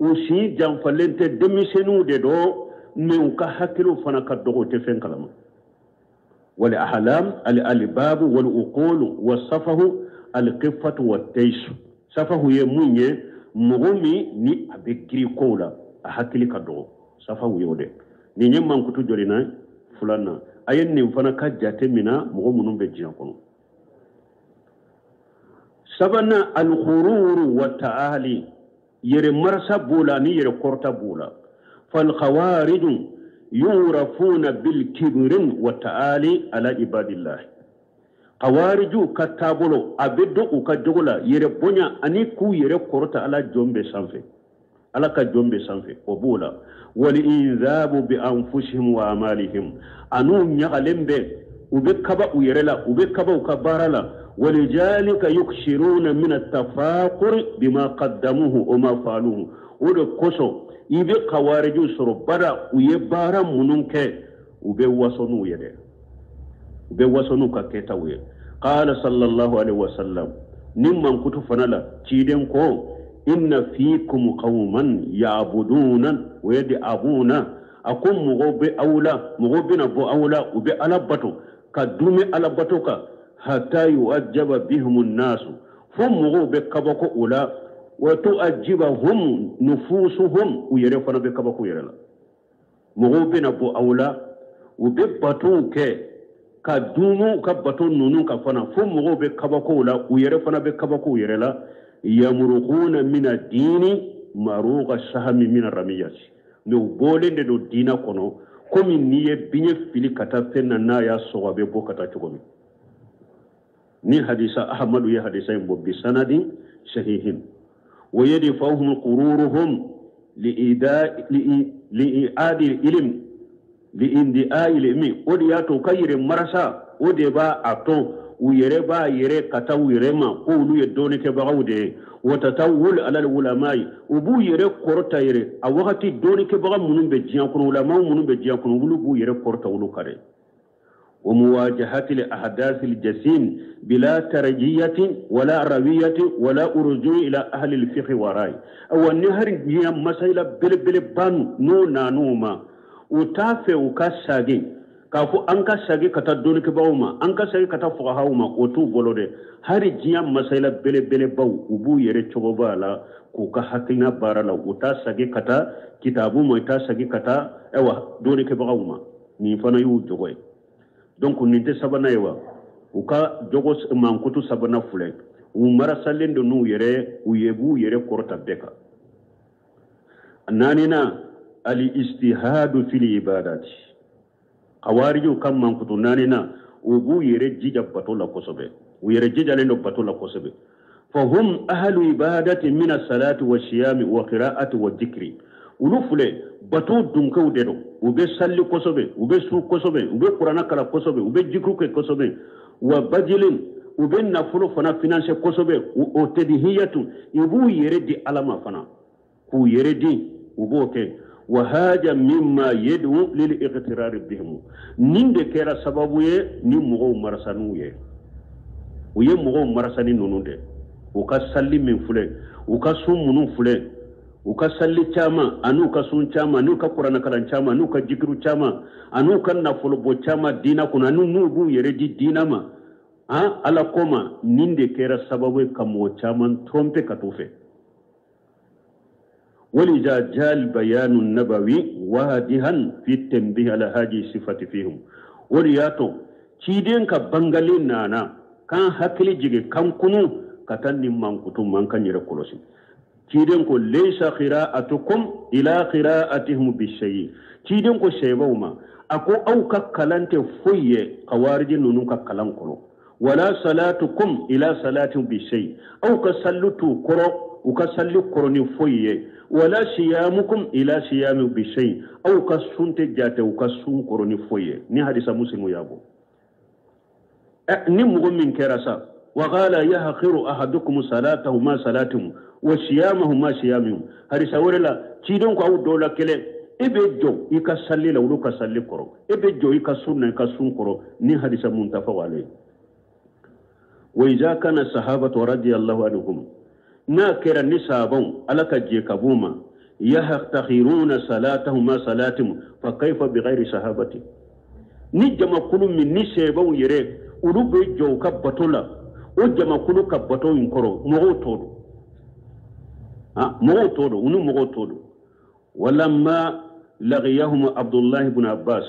B: u si janfalen tɛ, denmisɛnninw de don, mais u ka hakiliw fana ka dɔgɔ, u tɛ fɛn kalama. Wal ahlam al albab wal uqul was safahu al qifatu wat taysu. Safahu ye mun ye? Mɔgɔ min ni a bɛ giri kow la, a hakili ka dɔgɔ, safahu ye o de. Nin ye mankutu joli na? Filanan. A ye nin fana ka jate mina mɔgɔ minnu bɛ diɲɛ kɔnɔ. Sabanan al-ghururu wa ta'ali, yɛrɛ marasa b'o la ani yɛrɛ kɔrɔta b'o la. Fal khawariju yurafuna bil kibrin wa ta'ali ala ibadillah. Khawariju ka taabolo a bɛ dɔn u ka jogo la, yɛrɛ bonya ani k'u yɛrɛ kɔrɔta ala jɔn bɛɛ sanfɛ, ala ka jɔn bɛɛ sanfɛ, o b'o la. Wal inzabu bi anfusihim wa amalihim, an'u ɲagalen bɛ, u bɛ kaba u yɛrɛ la, u bɛ kaba u ka baara la. Walijalika yukshiruna min at-tafaqur bima qaddamuhu wa ma fa'aluhu. O de kosɔn i bɛ kawarijiw sɔrɔ bada, u ye baara minnu kɛ, u bɛ waso n'u ye dɛ, u bɛ waso n'u ka kɛtaw ye. Qala sallallahu alaihi wa sallam, ni mankutu fana la, ciden ko inna fikum qauman ya'buduna wa yad'abuna, a ko mɔgɔw bɛ aw la, mɔgɔw bɛna bɔ aw la, u bɛ ala bato ka dume ala bato kan, hatta yu'ajjaba bihim an-nasu, fo mɔgɔw bɛ kabako u la, wa tu'ajjibahum nufusuhum, u yɛrɛ fana bɛ kabako yɛrɛ la. Mɔgɔw bɛna bɔ aw la, u bɛ batow kɛ ka dumu u ka bato ninnu kan fana, fo mɔgɔw bɛ kabako la, u yɛrɛ fana bɛ kabako yɛrɛ la. Yamurukuna mina diini maruga sahami mina ramiyati, mais u bɔlen de don diina kɔnɔ, komi n'i ye biɲɛ fili ka taa fɛn na, n'a y'a sɔgɔ a bɛ bɔ ka taa cogo min. Ni hadisa Ahmadu ye hadisa in bɔ bi sanadin sahihin. Wa yadfa'uhum qururuhum li'adi ilm li'indi'ai ilmi, o de y'a to u ka yɛrɛ marasa, o de b'a a to U yɛrɛ b'a yɛrɛ ka taa u yɛrɛ ma ko olu ye dɔɔnikɛbagaw de ye. Wa tatawul alal ulamai, u b'u yɛrɛ kɔrɔta yɛrɛ a wagati dɔɔnikɛbaga minnu bɛ diɲɛ kɔnɔ, ulamaw minnu bɛ diɲɛ kɔnɔ, olu b'u yɛrɛ kɔrɔta olu kan dɛ. Wa muwajahati al ahdath al jasim bila tarjiyatin wala rawiyatin wala urju ila ahli al fiqh wa rai. Awa ni hari diɲɛ masayila belebeleba n'o nan'u ma, u t'a fɛ u ka sagin k'a fɔ an ka sagi ka taa dɔnnikɛbagaw ma, an ka sagi ka taa fuqahaw ma, o t'u bolo dɛ. Hari diɲɛ masayila belebelebaw, u b'u yɛrɛ cogoba la k'u ka hakilina baara la, u t'a sagi ka taa kitabu ma, u t'a sagi ka taa ayiwa dɔnnikɛbagaw ma. Nin fana y'u jogo ye. Donc nin tɛ sabanan ye wa? U ka jogo mankutu sabanan filɛ, u marasalen don n'u yɛrɛ, u ye b'u yɛrɛ kɔrɔta bɛɛ kan. Naaninan, al istihadu fil ibadati. Kawarijiw ka mankutu naaninan, u b'u yɛrɛ jija bato la kosɛbɛ, u yɛrɛ jijalen don bato la kosɛbɛ. Fahum ahlu ibadati min as-salati wa siyami wa qira'ati wa dhikri. Olu filɛ bato dunkew de don, u bɛ salli kosɛbɛ, u bɛ su kosɛbɛ, u bɛ kuranɛ kalan kosɛbɛ, u bɛ jikuru kɛ kosɛbɛ, wa bajilin, u bɛ nafolo fana financer kosɛbɛ, o tadhiyatu, u b'u yɛrɛ di Ala ma fana, k'u yɛrɛ di, u b'o kɛ. Wa haja mimma yad'u lil iqtirar bihim. Nin de kɛra sababu ye ni mɔgɔw marasan'u ye. U ye mɔgɔw marasani ninnu de, u ka salli min filɛ, u ka sun minnu filɛ, u ka salli caman an'u ka sun caman an'u ka kuranɛkalan caman an'u ka jikiru caman an'u ka nafolobɔ caman diina kɔnɔ, ani n'u b'u yɛrɛ di diina ma, han, Ala ko ma. Nin de kɛra sababu ye ka mɔgɔ caman tromper ka t'u fɛ. ولذا جاء البيان النبوي واضحا في التنبيه على هذه الصفة فيهم. ولياتو تيدين كبنغالي نانا كان حكلي جيجي كان كنو كتن من كتو من كان يركولوسي. تيدين كو ليس قراءتكم إلى قراءتهم بالشيء. تيدين كو سيبوما أكو أو ككلانت فوية قوارج نونو ككلان كنو. ولا صلاتكم إلى صلاتهم بالشيء. أو كسلتو كرو وكسلو كروني فوية. ولا صيامكم إلى صيام بشيء. أو كسون تجاته وكسون كروني فوية. ني حديث مسلم يابو. ني مغم من كراسا. وقال يحقر أحدكم صلاته ما صلاتهم وصيامه ما صيامهم. حديث ورلا تيدون كو أو دولا كله إبجو يكسلي لو كسلي كرو إبجو يكسون يكسون كرو. ني حديث منتفق عليه. وإذا كان الصحابة رضي الله عنهم ناكر النسابون على كجيكابوما يحتقرون صلاتهم ما صلاتهم فكيف بغير صحابتي. نجم كل من نسابون يري ولو بيجو كبتولا وجم كل كبتو ينكرو مغوتور ها مغوتور ونو مغوتور. ولما لغيهم عبد الله بن عباس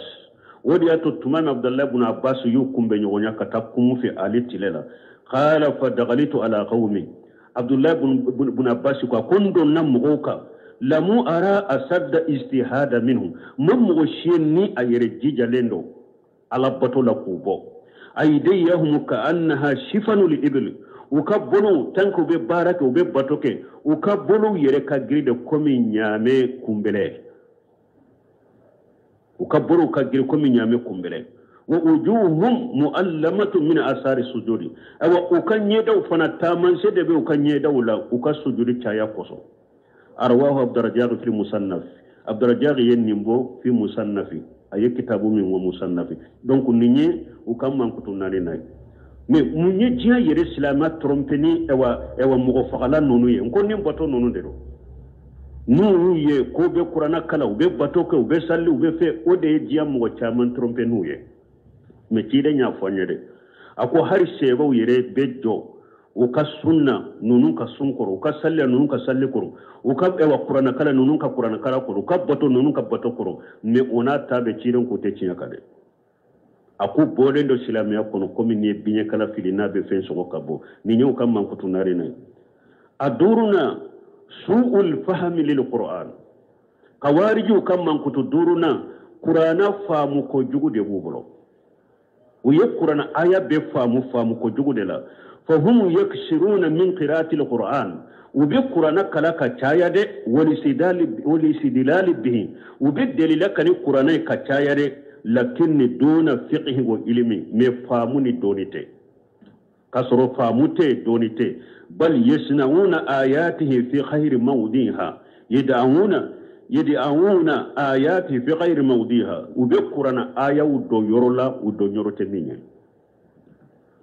B: وديات التمام عبد الله بن عباس يوكم بنيونيا كتبكم في آل تلالا قال فدغلت على قومي. عبد الله بن عباس كون دون مغوكا لم أرى أسد اجتهاد منهم ممغشيني أيرجي جالندو على بطولة كوبو أيديهم كأنها شفن للإبل وكبلو تنكو ببارك وببطوك وكبلو يركا جريد كومي نيامي كومبلي وكبلو كجري كومي نيامي كومبلي ووجوههم مؤلمة من آثار السجود. أو وكان يدو فنا تامن سيدبي وكان يدو لا وكان سجود تشايا كوسو. أرواه عبد الرزاق في المصنف. عبد الرزاق ينبو في مصنف. أي كتاب من ومصنف. دونك نيني وكان من كتو ناري ناي. مي مني جيا يري سلامة ترومبني أوا مغفغلا نونو نكون نباتو نونو ديرو. نونو يه كوبي قرانا كلا وبي باتوكي وبي سالي وبي في ودي جيا مغو چامان ترومبي نويه. Mais ciden y'a fɔ an ye dɛ, a ko hali sɛbɛw yɛrɛ bɛ jɔ u ka sun na ninnu ka sun kɔrɔ, u ka sali ninnu ka sali kɔrɔ, u ka kuranɛkalan ninnu ka kuranɛkalan kɔrɔ, u ka bato ninnu ka bato kɔrɔ, mais o n'a ta bɛɛ ciden ko tɛ tiɲɛ kan dɛ. A ko bɔlen dɔ silamɛya kɔnɔ komi n'i ye biɲɛkala fili n'a bɛ fɛn sɔgɔ ka bɔ, nin y'u ka mankutu naani na ye. A duurunan, su'ul fahmi lil Qur'an. Kawarijiw ka mankutu duurunan, kuranɛ faamu kojugu de b'u bolo. U ye kuranɛ aya bɛɛ faamu kojugu de la. Fahum yaksiruna min qira'ati al-Qur'an. U bɛ kuranɛ kalan ka caya dɛ, walisidilali bihi. U bɛ delila ka ni kuranɛ ye ka caya dɛ, lakinni duna fiqhi wa ilmi, mais faamu ni dɔnni tɛ. K'a sɔrɔ faamu tɛ yen, dɔnni tɛ yen. Bal yasnauna ayatihi fi khayri mawdiha yad'una ayatihi fi khayri mawdiha. U bɛ kurana ayaw don yɔrɔ la, u don yɔrɔ tɛ min ye.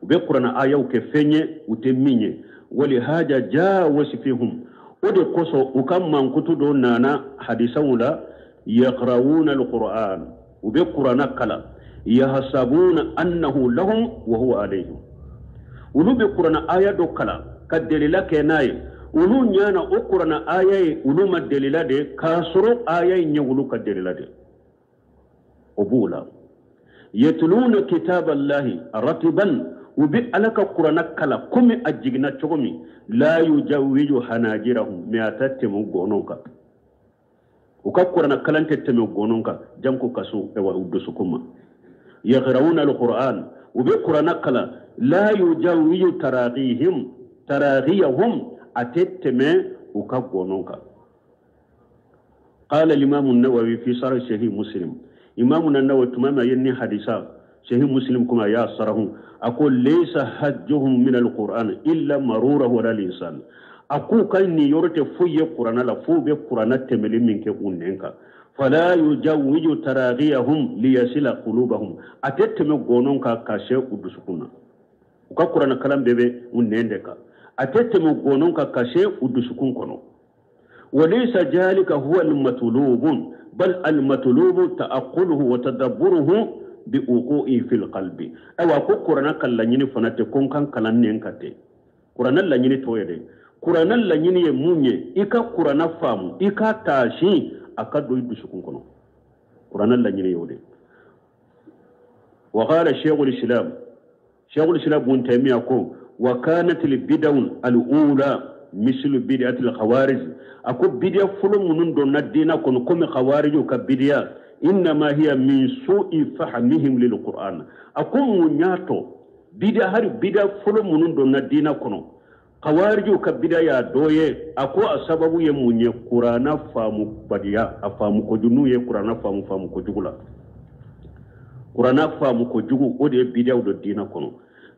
B: U bɛ kurana ayaw kɛ fɛn ye u tɛ min ye. Walihaja jaa wasifihum, o de kosɔn u ka mankutu dɔ nana hadisaw la, yaqra'una alquran, u bɛ kurana kalan, yahsabuna annahu lahum wa huwa alayhim. Olu bɛ kurana aya dɔ kalan ka delila kɛ n'a ye, olu ɲana o kurana aya ye olu ma delila de, k'a sɔrɔ aya in ye olu ka delila de. O b'o la. Yatluna kitaballahi ratiban, u bɛ Ala ka kurana kalan komi a jiginna cogo min, la yujawiju hanajirahum, mais a tɛ tɛmɛ gɔnɔw kan. U ka kurana kalan tɛ tɛmɛ gɔnɔw kan, janko ka so u dusukun ma. Yaqra'una alquran, u bɛ kurana kalan, la yujawiju taraqihim taraqiyahum, a tɛ tɛmɛ u ka gɔnɔw kan. Qala al-imam an-Nawawi fi sharh sahih Muslim, imam an-Nawawi tuma min a ye nin hadisa sahih Muslim kuma a y'a sarahu, a ko laysa hajjuhum min al-Qur'an illa marurahu ala al-insan. A k'u ka nin yɔrɔ tɛ foyi ye kurana la f'u bɛ kurana tɛmɛli min kɛ u nɛn kan. Fala yujawiju taraqiyahum liyasila qulubahum, a tɛ tɛmɛ gɔnɔn kan ka se u dusukun na. U ka kurana kalan bɛɛ bɛ u nɛn de kan, a tɛ tɛmɛ gɔnɔn kan ka se u dusukun kɔnɔ. Walaysa jalika huwa al-matlubun bal al-matlubu ta'aqquluhu wa tadabburuhu bi wuqu'i fil qalbi. Ayiwa ko kurana ka laɲini fana tɛ ko n kan kalan nɛn kan tɛ. Kurana laɲini t'o ye dɛ. Kurana laɲini ye mun ye? I ka kurana faamu, i ka taasi, a ka don i dusukun kɔnɔ. Kurana laɲini y'o de. Wa qala shaykhul islam, shaykhul islam Ibn Taymiyyah ko wa kanat al bid'un al ula mislu bid'ati al khawarij. A ko bid'a fɔlɔ minnu donna diinɛ kɔnɔ komi khawarij ka bid'a, innama hiya min su'i fahmihim lil Qur'an. A ko mun y'a to bid'a, hari bid'a fɔlɔ minnu donna diinɛ kɔnɔ, khawarij ka bid'a y'a dɔ ye. A ko a sababu ye mun ye? Kurana faamu badiya, a faamu kojugu, n'u ye kurana faamu faamu kojugu la. Kurana faamu kojugu o de ye bid'aw don diinɛ kɔnɔ.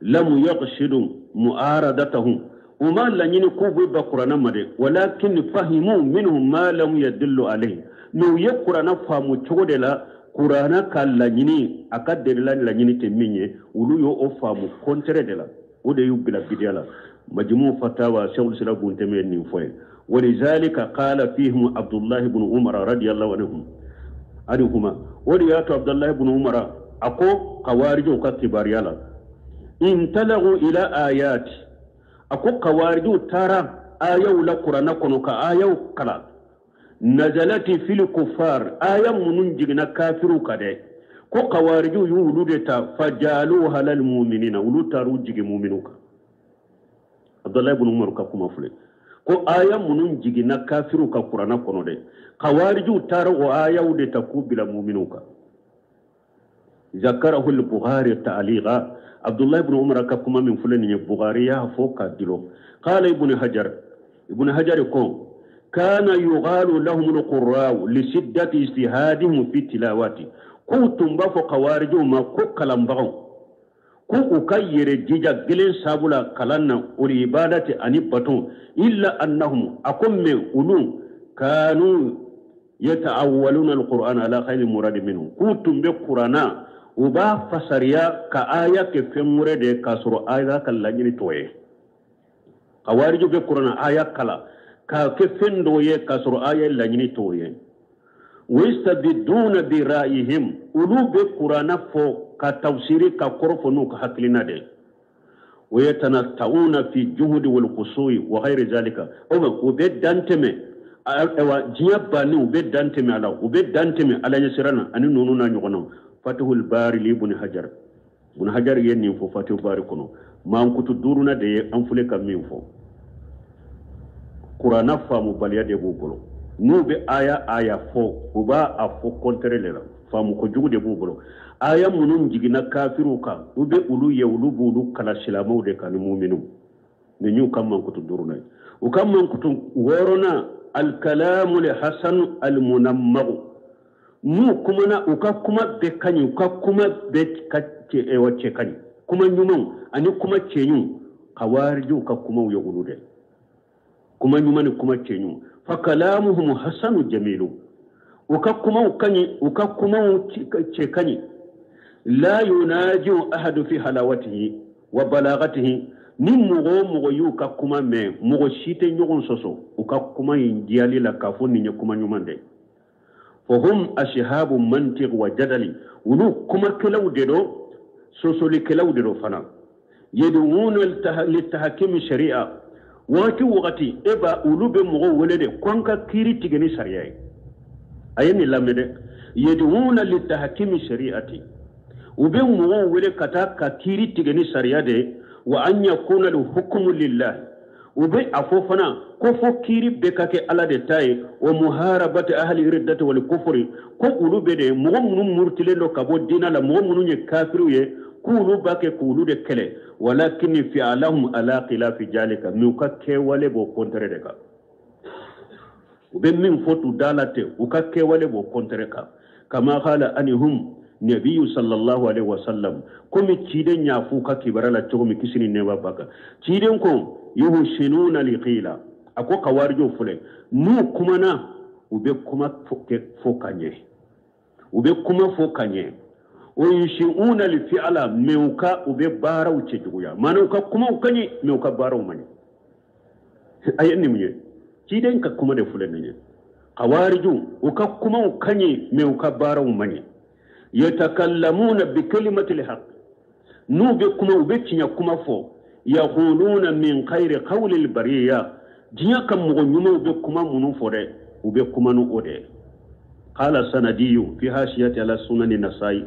B: Lam yaqsidu mu'aradatahum, u ma laɲini k'u bɛ ba kurana ma dɛ, walakin fahimu minhum ma lam yadullu alayhi. Mais u ye kurana faamu cogo de la, kurana ka laɲini, a ka delila laɲini tɛ min ye, olu y'o faamu contraire de la, o de y'u bila bidiya la. Majmu fatawa Shaykhul Islam Ibn Taymiyyah nin fɔ ye. Walizalika qala fihim Abdullah ibn Umar radiyallahu anhuma, o de y'a to Abdullah ibn Umar a ko kawarijiw ka kibariya la, intalagu ila ayati, a ko kawarijiw taara ayaw la kurana kɔnɔ ka ayaw kalan, nazalati fil kuffar, aya minnu jiginna kafiriw kan dɛ, ko kawarijiw y'olu de ta, fajaluha lil mu'minina, olu taar'u jigin mu'miniw kan. Abdullah ibn Umar ka kuma filɛ, ko aya minnu jiginna kafiriw ka kurana kɔnɔ dɛ, kawarijiw taara o ayaw de ta k'u bila mu'miniw kan. Zakarahu al-Bukhari ta'liqa, Abdullah ibn Umar ka kuma min filɛ nin ye, Bukhari y'a fɔ k'a dilo. Qala Ibn Hajar, Ibn Hajar ko kana yughalu lahum al-qurra'u li shiddati ijtihadihim fi tilawati, k'u tun b'a fɔ kawarijiw ma ko kalanbagaw, ko u ka yɛrɛ jija gelen sabu la kalan na, o ibadati ani bato, illa annahum, a ko mais olu kanu yata'awwaluna al-Qur'ana ala khayri muradi minhu, k'u tun bɛ kurana u b'a fasariya ka aya kɛ fɛn wɛrɛ de k'a sɔrɔ aya ka laɲini t'o ye. Kawarijiw bɛ kurana aya kalan k'a kɛ fɛn dɔ ye k'a sɔrɔ aya laɲini t'o ye. Wayastabiduna bi ra'yihim, olu bɛ kurana fɔ ka tafsiri ka kɔrɔ fɔ n'u ka hakilina de. Wayatanatta'una fi juhudi wal khusui wa ghayri zalika, o ma u bɛ dan tɛmɛ, ayiwa diɲɛ banni u bɛ dan tɛmɛ a la, u bɛ dan tɛmɛ Ala ɲɛsiran na ani ninnu n'a ɲɔgɔnnaw. Fatihul Bari li Ibn Hajar, Ibn Hajar ye nin fɔ Fatihul Bari kɔnɔ. Mankutu duurunan de ye an filɛ ka min fɔ. Kurana faamubaliya de b'u bolo. N'u bɛ aya fɔ, u b'a a fɔ contraire de la, faamu kojugu de b'u bolo. Aya minnu jiginna kafiriw kan, u bɛ olu ye, olu b'olu kala silamɛw de kan ni mu'miniw. Nin y'u ka mankutu duurunan ye. U ka mankutu wɔɔrɔnan, alkalamu li hasan almunammagu, n'u kumana u ka kuma bɛɛ ka ɲi, u ka kuma bɛɛ ka cɛ ka ɲi, kuma ɲumanw ani kuma cɛɲiw. Kawarijiw ka kumaw ye olu de kuma ɲuman ni kuma cɛɲuman. Fa kalamuhum hasanu jamilu, u ka kumaw ka ɲi, u ka kumaw cɛ ka ɲi. La yunajiu ahadu fi halawatihi wa balagatihi, ni mɔgɔ o mɔgɔ y'u ka kuma mɛn, mɔgɔ si tɛ ɲɔgɔn sɔsɔ u ka kuma in diyali la k'a fɔ nin ye kuma ɲuman de. Fahum ashabu mantiq wa jadali, olu kumakɛlaw de don, sɔsɔlikɛlaw de don fana. Yad'una litahkimi shari'a, waati wagati e ba olu bɛ mɔgɔw wele de ko an ka kiiri tigɛ ni sariya ye. A ye nin lamɛn dɛ. Yad'una litahkimi shari'ati, u bɛ mɔgɔw wele ka taa ka kiiri tigɛ ni sariya de ye. Wa an yakuna al-hukmu lillahi, u bɛ a fɔ fana ko fo kiiri bɛɛ ka kɛ Ala de ta ye. Wa muharabati ahli riddati wal kufri, ko olu bɛ de mɔgɔ minnu murutilen don ka bɔ diinɛ la, mɔgɔ minnu ye kafiriw ye, k'olu b'a kɛ k'olu de kɛlɛ. Walakin fi'alahum ala khilafi jalika, mais u ka kɛwale b'o contraire de kan. U bɛ min fɔ t'u da la ten, u ka kɛwale b'o contraire kan. Kama qala anihum nabiyu sallallahu alaihi wasallam, komi ciden y'a f'u ka kibaruya la cogo min, kisi ni nɛɛma b'a kan. Ciden ko yuhsinuna liqila, a ko kawarijiw filɛ, n'u kumana u bɛ kuma fɔ ka ɲɛ, u bɛ kuma fɔ ka ɲɛ. O yushi'una li fi'ala, mais u ka u bɛ baaraw cɛjuguya. Maana u ka kumaw ka ɲi, mais u ka baaraw man ɲi. A ye nin mun ye? Ciden ka kuma de filɛ nin ye. Kawarijiw u ka kumaw ka ɲi, mais u ka baaraw man ɲi. Yatakallamuna bi kalimati lhaq, n'u bɛ kuma u bɛ tiɲɛ kuma fɔ. Yaquluna min khayri qawli lbariya, diɲɛ ka mɔgɔ ɲumanw bɛ kuma minnu fɔ dɛ, u bɛ kuma n'o o de ye. Qala sanadiyu fi hashiyati ala sunani nasayi,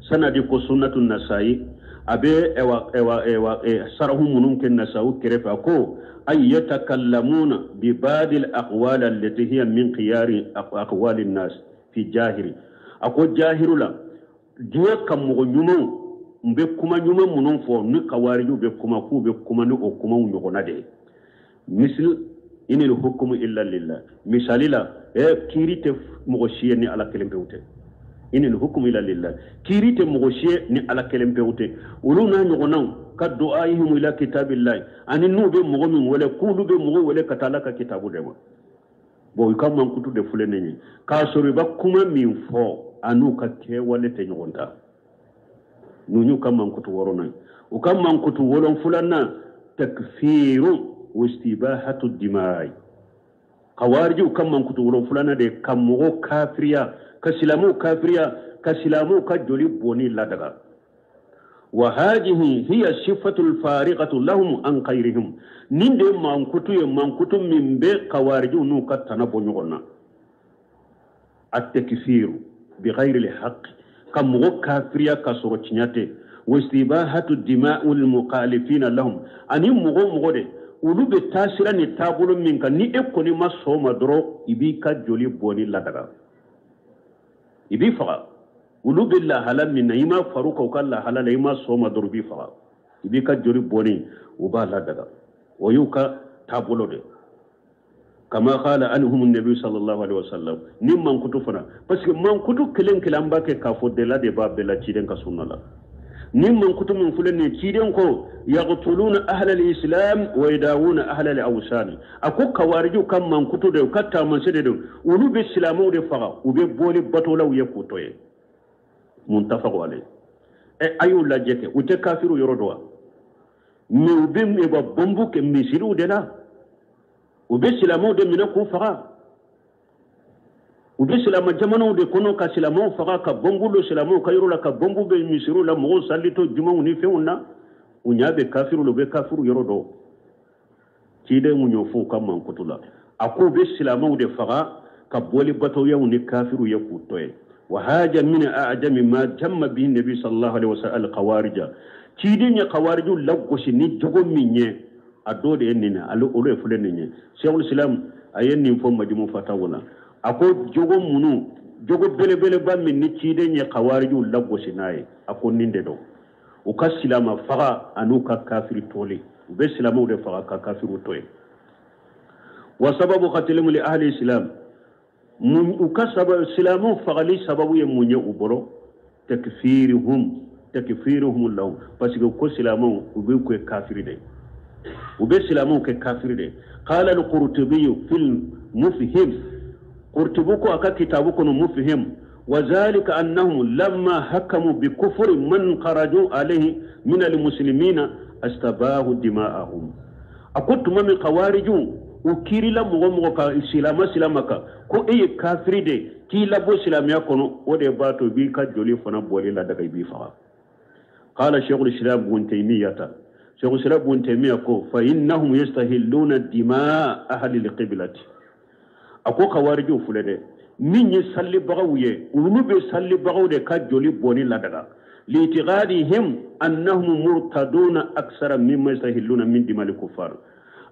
B: sanadi ko sunnatu nasayi, a bɛ ɛwa ɛwa ɛwa sarahu minnu kɛ nasawu kɛrɛfɛ, a ko ay yatakallamuna bi ba'dil aqwal allati hiya min khiyari aqwali nas fi jahiri. A ko jahiru la, diɲɛ ka mɔgɔ ɲumanw n bɛ kuma ɲuman minnu fɔ, ni kawarijiw bɛ kuma, k'u bɛ kuma ni o kumaw ɲɔgɔnna de ye. Misali inil hukmu illa lillah, misali la kiiri tɛ mɔgɔ si ye ni Ala kelen pewu tɛ. Inil hukmu illa lillah, kiiri tɛ mɔgɔ si ye ni Ala kelen pewu tɛ. Olu n'a ɲɔgɔnnaw ka du'aihim ila kitabillahi, ani n'u bɛ mɔgɔ min wele k'olu bɛ mɔgɔ wele ka taa Ala ka kitabu de ma. Bon, u ka mankutu de filɛ nin ye, k'a sɔrɔ i bɛ kuma min fɔ a n'u ka kɛwale tɛ ɲɔgɔn ta. N'u y'u ka mankutu wɔɔrɔnan ye. U ka mankutu wolonfilanan, takfiru wa istibahatu dimai. Kawarijiw ka mankutu wolonfilanan de ka mɔgɔw kafiriya, ka silamɛw kafiriya, ka silamɛw ka joli bɔnni ladaga. Wa hadihi hiya sifatu alfariqatu lahum an khayrihim, nin de mankutu ye, mankutu min bɛ kawarijiw n'u ka tana bɔ ɲɔgɔn na. At-takfiru bi ghayri al-haqq, ka mɔgɔ kafiriya ka sɔrɔ tiɲɛ tɛ. Wa istibahatu dima'u al-mukhalifina lahum, ani mɔgɔ o mɔgɔ de olu bɛ taasira ni taabolo min kan, ni e kɔni ma sɔn o ma dɔrɔn, i b'i ka joli bɔnni ladaga, i b'i faga. Olu bɛ lahala min na, i ma far'u kan u ka lahala la, i ma sɔn o ma dɔrɔn, i b'i faga, i b'i ka joli bɔnni, u b'a ladaga. O y'u ka taabolo de. Kama qala anhum an-nabi sallallahu alaihi wasallam, ni mankutu fana, parce que mankutu kelen kelen an b'a kɛ k'a fɔ dela de b'a bɛɛ la ciden ka sunna la. Ni mankutu min filɛ nin ye, ciden ko yaqtuluna ahla al-islam wa yadawuna ahla al-awsan, a ko kawarijiw ka mankutu de, u ka taamasiyɛn de don, olu bɛ silamɛw de faga, u bɛ bɔli batolaw ye k'u to yen. Muntafaqu alayhi. A y'u lajɛ kɛ, u tɛ kafiriw yɔrɔ dɔn wa? Mais u bɛ bɔnbu kɛ misiriw de la, u bɛ silamɛw de minɛ k'u faga, u bɛ silamɛ jamanaw de kɔnɔ ka silamɛw faga, ka bɔnbu don silamɛw ka yɔrɔ la, ka bɔnbu bɛ misiriw la, mɔgɔw sali to jumaw ni fɛnw na. U ɲɛ bɛ kafiriw la, u bɛ kafiriw yɔrɔ dɔn. Ciden mun y'o fɔ u ka mankutu la, a k'u bɛ silamɛw de faga ka bɔli batoyaw ni kafiriw ye k'u to yen. Wa haja min a'jami ma jamma bihi nabi sallallahu alaihi wasallam al-khawarija, ciden ye kawarijiw lagosi ni jogo min ye, a dɔ de ye nin ye, ale olu ye filɛ nin ye. Sheikhul Islam a ye nin fɔ Majmu Fatawa la, a ko jogo minnu, jogo belebeleba min ni ciden ye kawarijiw lagosi n'a ye, a ko nin de don. U ka silama faga an'u ka kafiri toli, u bɛ silamɛw de faga ka kafiriw to yen. Wa sababu qatlimu li ahli islam, mun u ka silamɛw fagali sababu ye mun ye u bolo? Takfiruhum lahum, parce que ko silamɛw u bɛ kɛ kafiri de ye. U bɛ silamɛw kɛ kafiri de. Qala al-Qurtubi fil Mufhim, Qurtubi ko a ka kitabu kɔnɔ Mufhim, wa zalika annahum lamma hakamu bi kufri man kharaju alayhi min al-muslimina astabahu dima'ahum. A ko tuma min khawariju u kiirila mɔgɔ mɔgɔ ka silama silama kan ko e ye kafiri de k'i labɔ silamɛya kɔnɔ, o de b'a to i b'i ka joli fana bɔli ladaga, i b'i faga. Qala Sheikhul Islam Ibn Taymiyyah, Sheikhul Islam Ibn Taymiyyah ko fa innahum yastahilluna dimaa ahli al-qiblati. A ko khawariju filɛ dɛ, min ye salibagaw ye, olu bɛ salibagaw de ka joli bɔni ladaga. Liitiqadihim annahum murtaduna aksara mimma yastahilluna min dimali kuffar.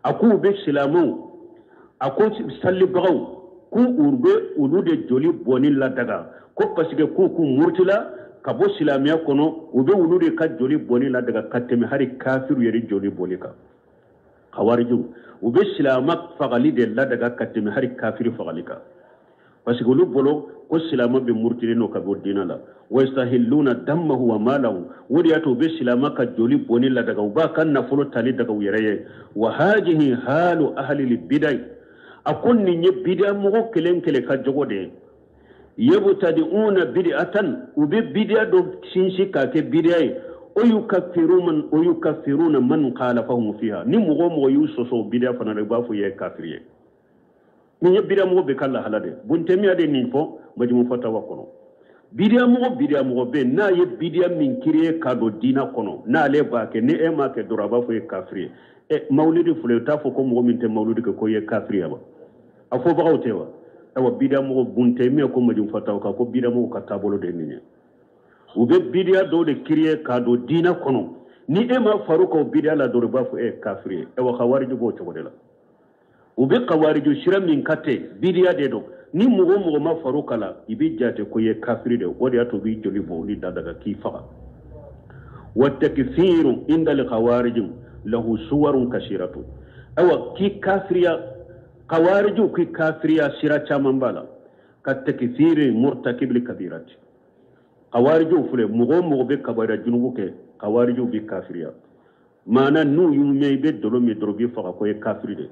B: A k'u bɛ silamɛw, a ko salibagaw k'u bɛ olu de joli bɔni ladaga, ko parce que k'u k'u murutila ka bɔ silamɛya kɔnɔ, u bɛ olu de ka joli bɔni ladaga ka tɛmɛ hali kafiru yɛrɛ joli bɔli kan. Khawariju u bɛ silamɛ fagali de ladaga ka tɛmɛ hali kafiri fagali kan, parce que olu bolo ko silamɛ bɛ murutilen don ka bɔ diinɛ la. Wa yastahilluna dammahu wa malahu, o de y'a to u bɛ silamɛ ka joli bɔni ladaga, u b'a ka nafolo tali daga u yɛrɛ ye. Wa hajihi halu ahli bidai, a ko nin ye bidiya mɔgɔ kelen kelen ka jogo de ye. Yabtadi'una bid'atan, u bɛ bidiya dɔ sinsin k'a kɛ bidiya ye. O yukaffiruna man khalafahum fiha, ni mɔgɔ o mɔgɔ y'u sɔsɔ bidiya fana la, i b'a fɔ i ye kafiri ye. Nin ye bidiya mɔgɔ bɛ ka lahala de. Ibn Taymiyyah de nin fɔ Majmu Fatawa kɔnɔ. Bidiya mɔgɔ bɛ yen n'a ye bidiya min créer ka don diinɛ kɔnɔ, n'ale b'a kɛ, ni e m'a kɛ dɔrɔn a b'a fɔ i ye kafiri ye. Mawulidi filɛ, u t'a fɔ ko mɔgɔ min tɛ mawulidi kɛ ko i ye kafiri ye wa? A fɔbagaw tɛ wa? Ayiwa, bidiya mɔgɔ Ibn Taymiyyah ko Majmu Fatawa kan ko bidiya mɔgɔw ka taabolo de ye nin ye. U bɛ bidiya dɔw de créer k'a don diinɛ kɔnɔ, ni e ma far'u kan o bidiya la dɔrɔn, u b'a fɔ e ye kafiri ye. Ayiwa, khawariju b'o cogo de la. U bɛ khawariju sira min ka tɛ bidiya de don, ni mɔgɔ o mɔgɔ ma far'u kan la, i bɛ jate ko i ye kafiri de ye. O de y'a to u b'i joli bɔ ni dadaga k'i faga. Wa takfiru inda al-khawarij lahu suwarun kasiratu. Ayiwa, k'i kafiriya, khawariju k'i kafiriya sira caman b'a la. Ka takfiri murtakibil kabirati. Khawariju filɛ, mɔgɔ o mɔgɔ bɛ kabira junubu kɛ, khawariju bɛ kafiriya. Maana n'u y'u mɛn i bɛ dɔlɔ min dɔrɔn, u b'i faga ko i ye kafiri de.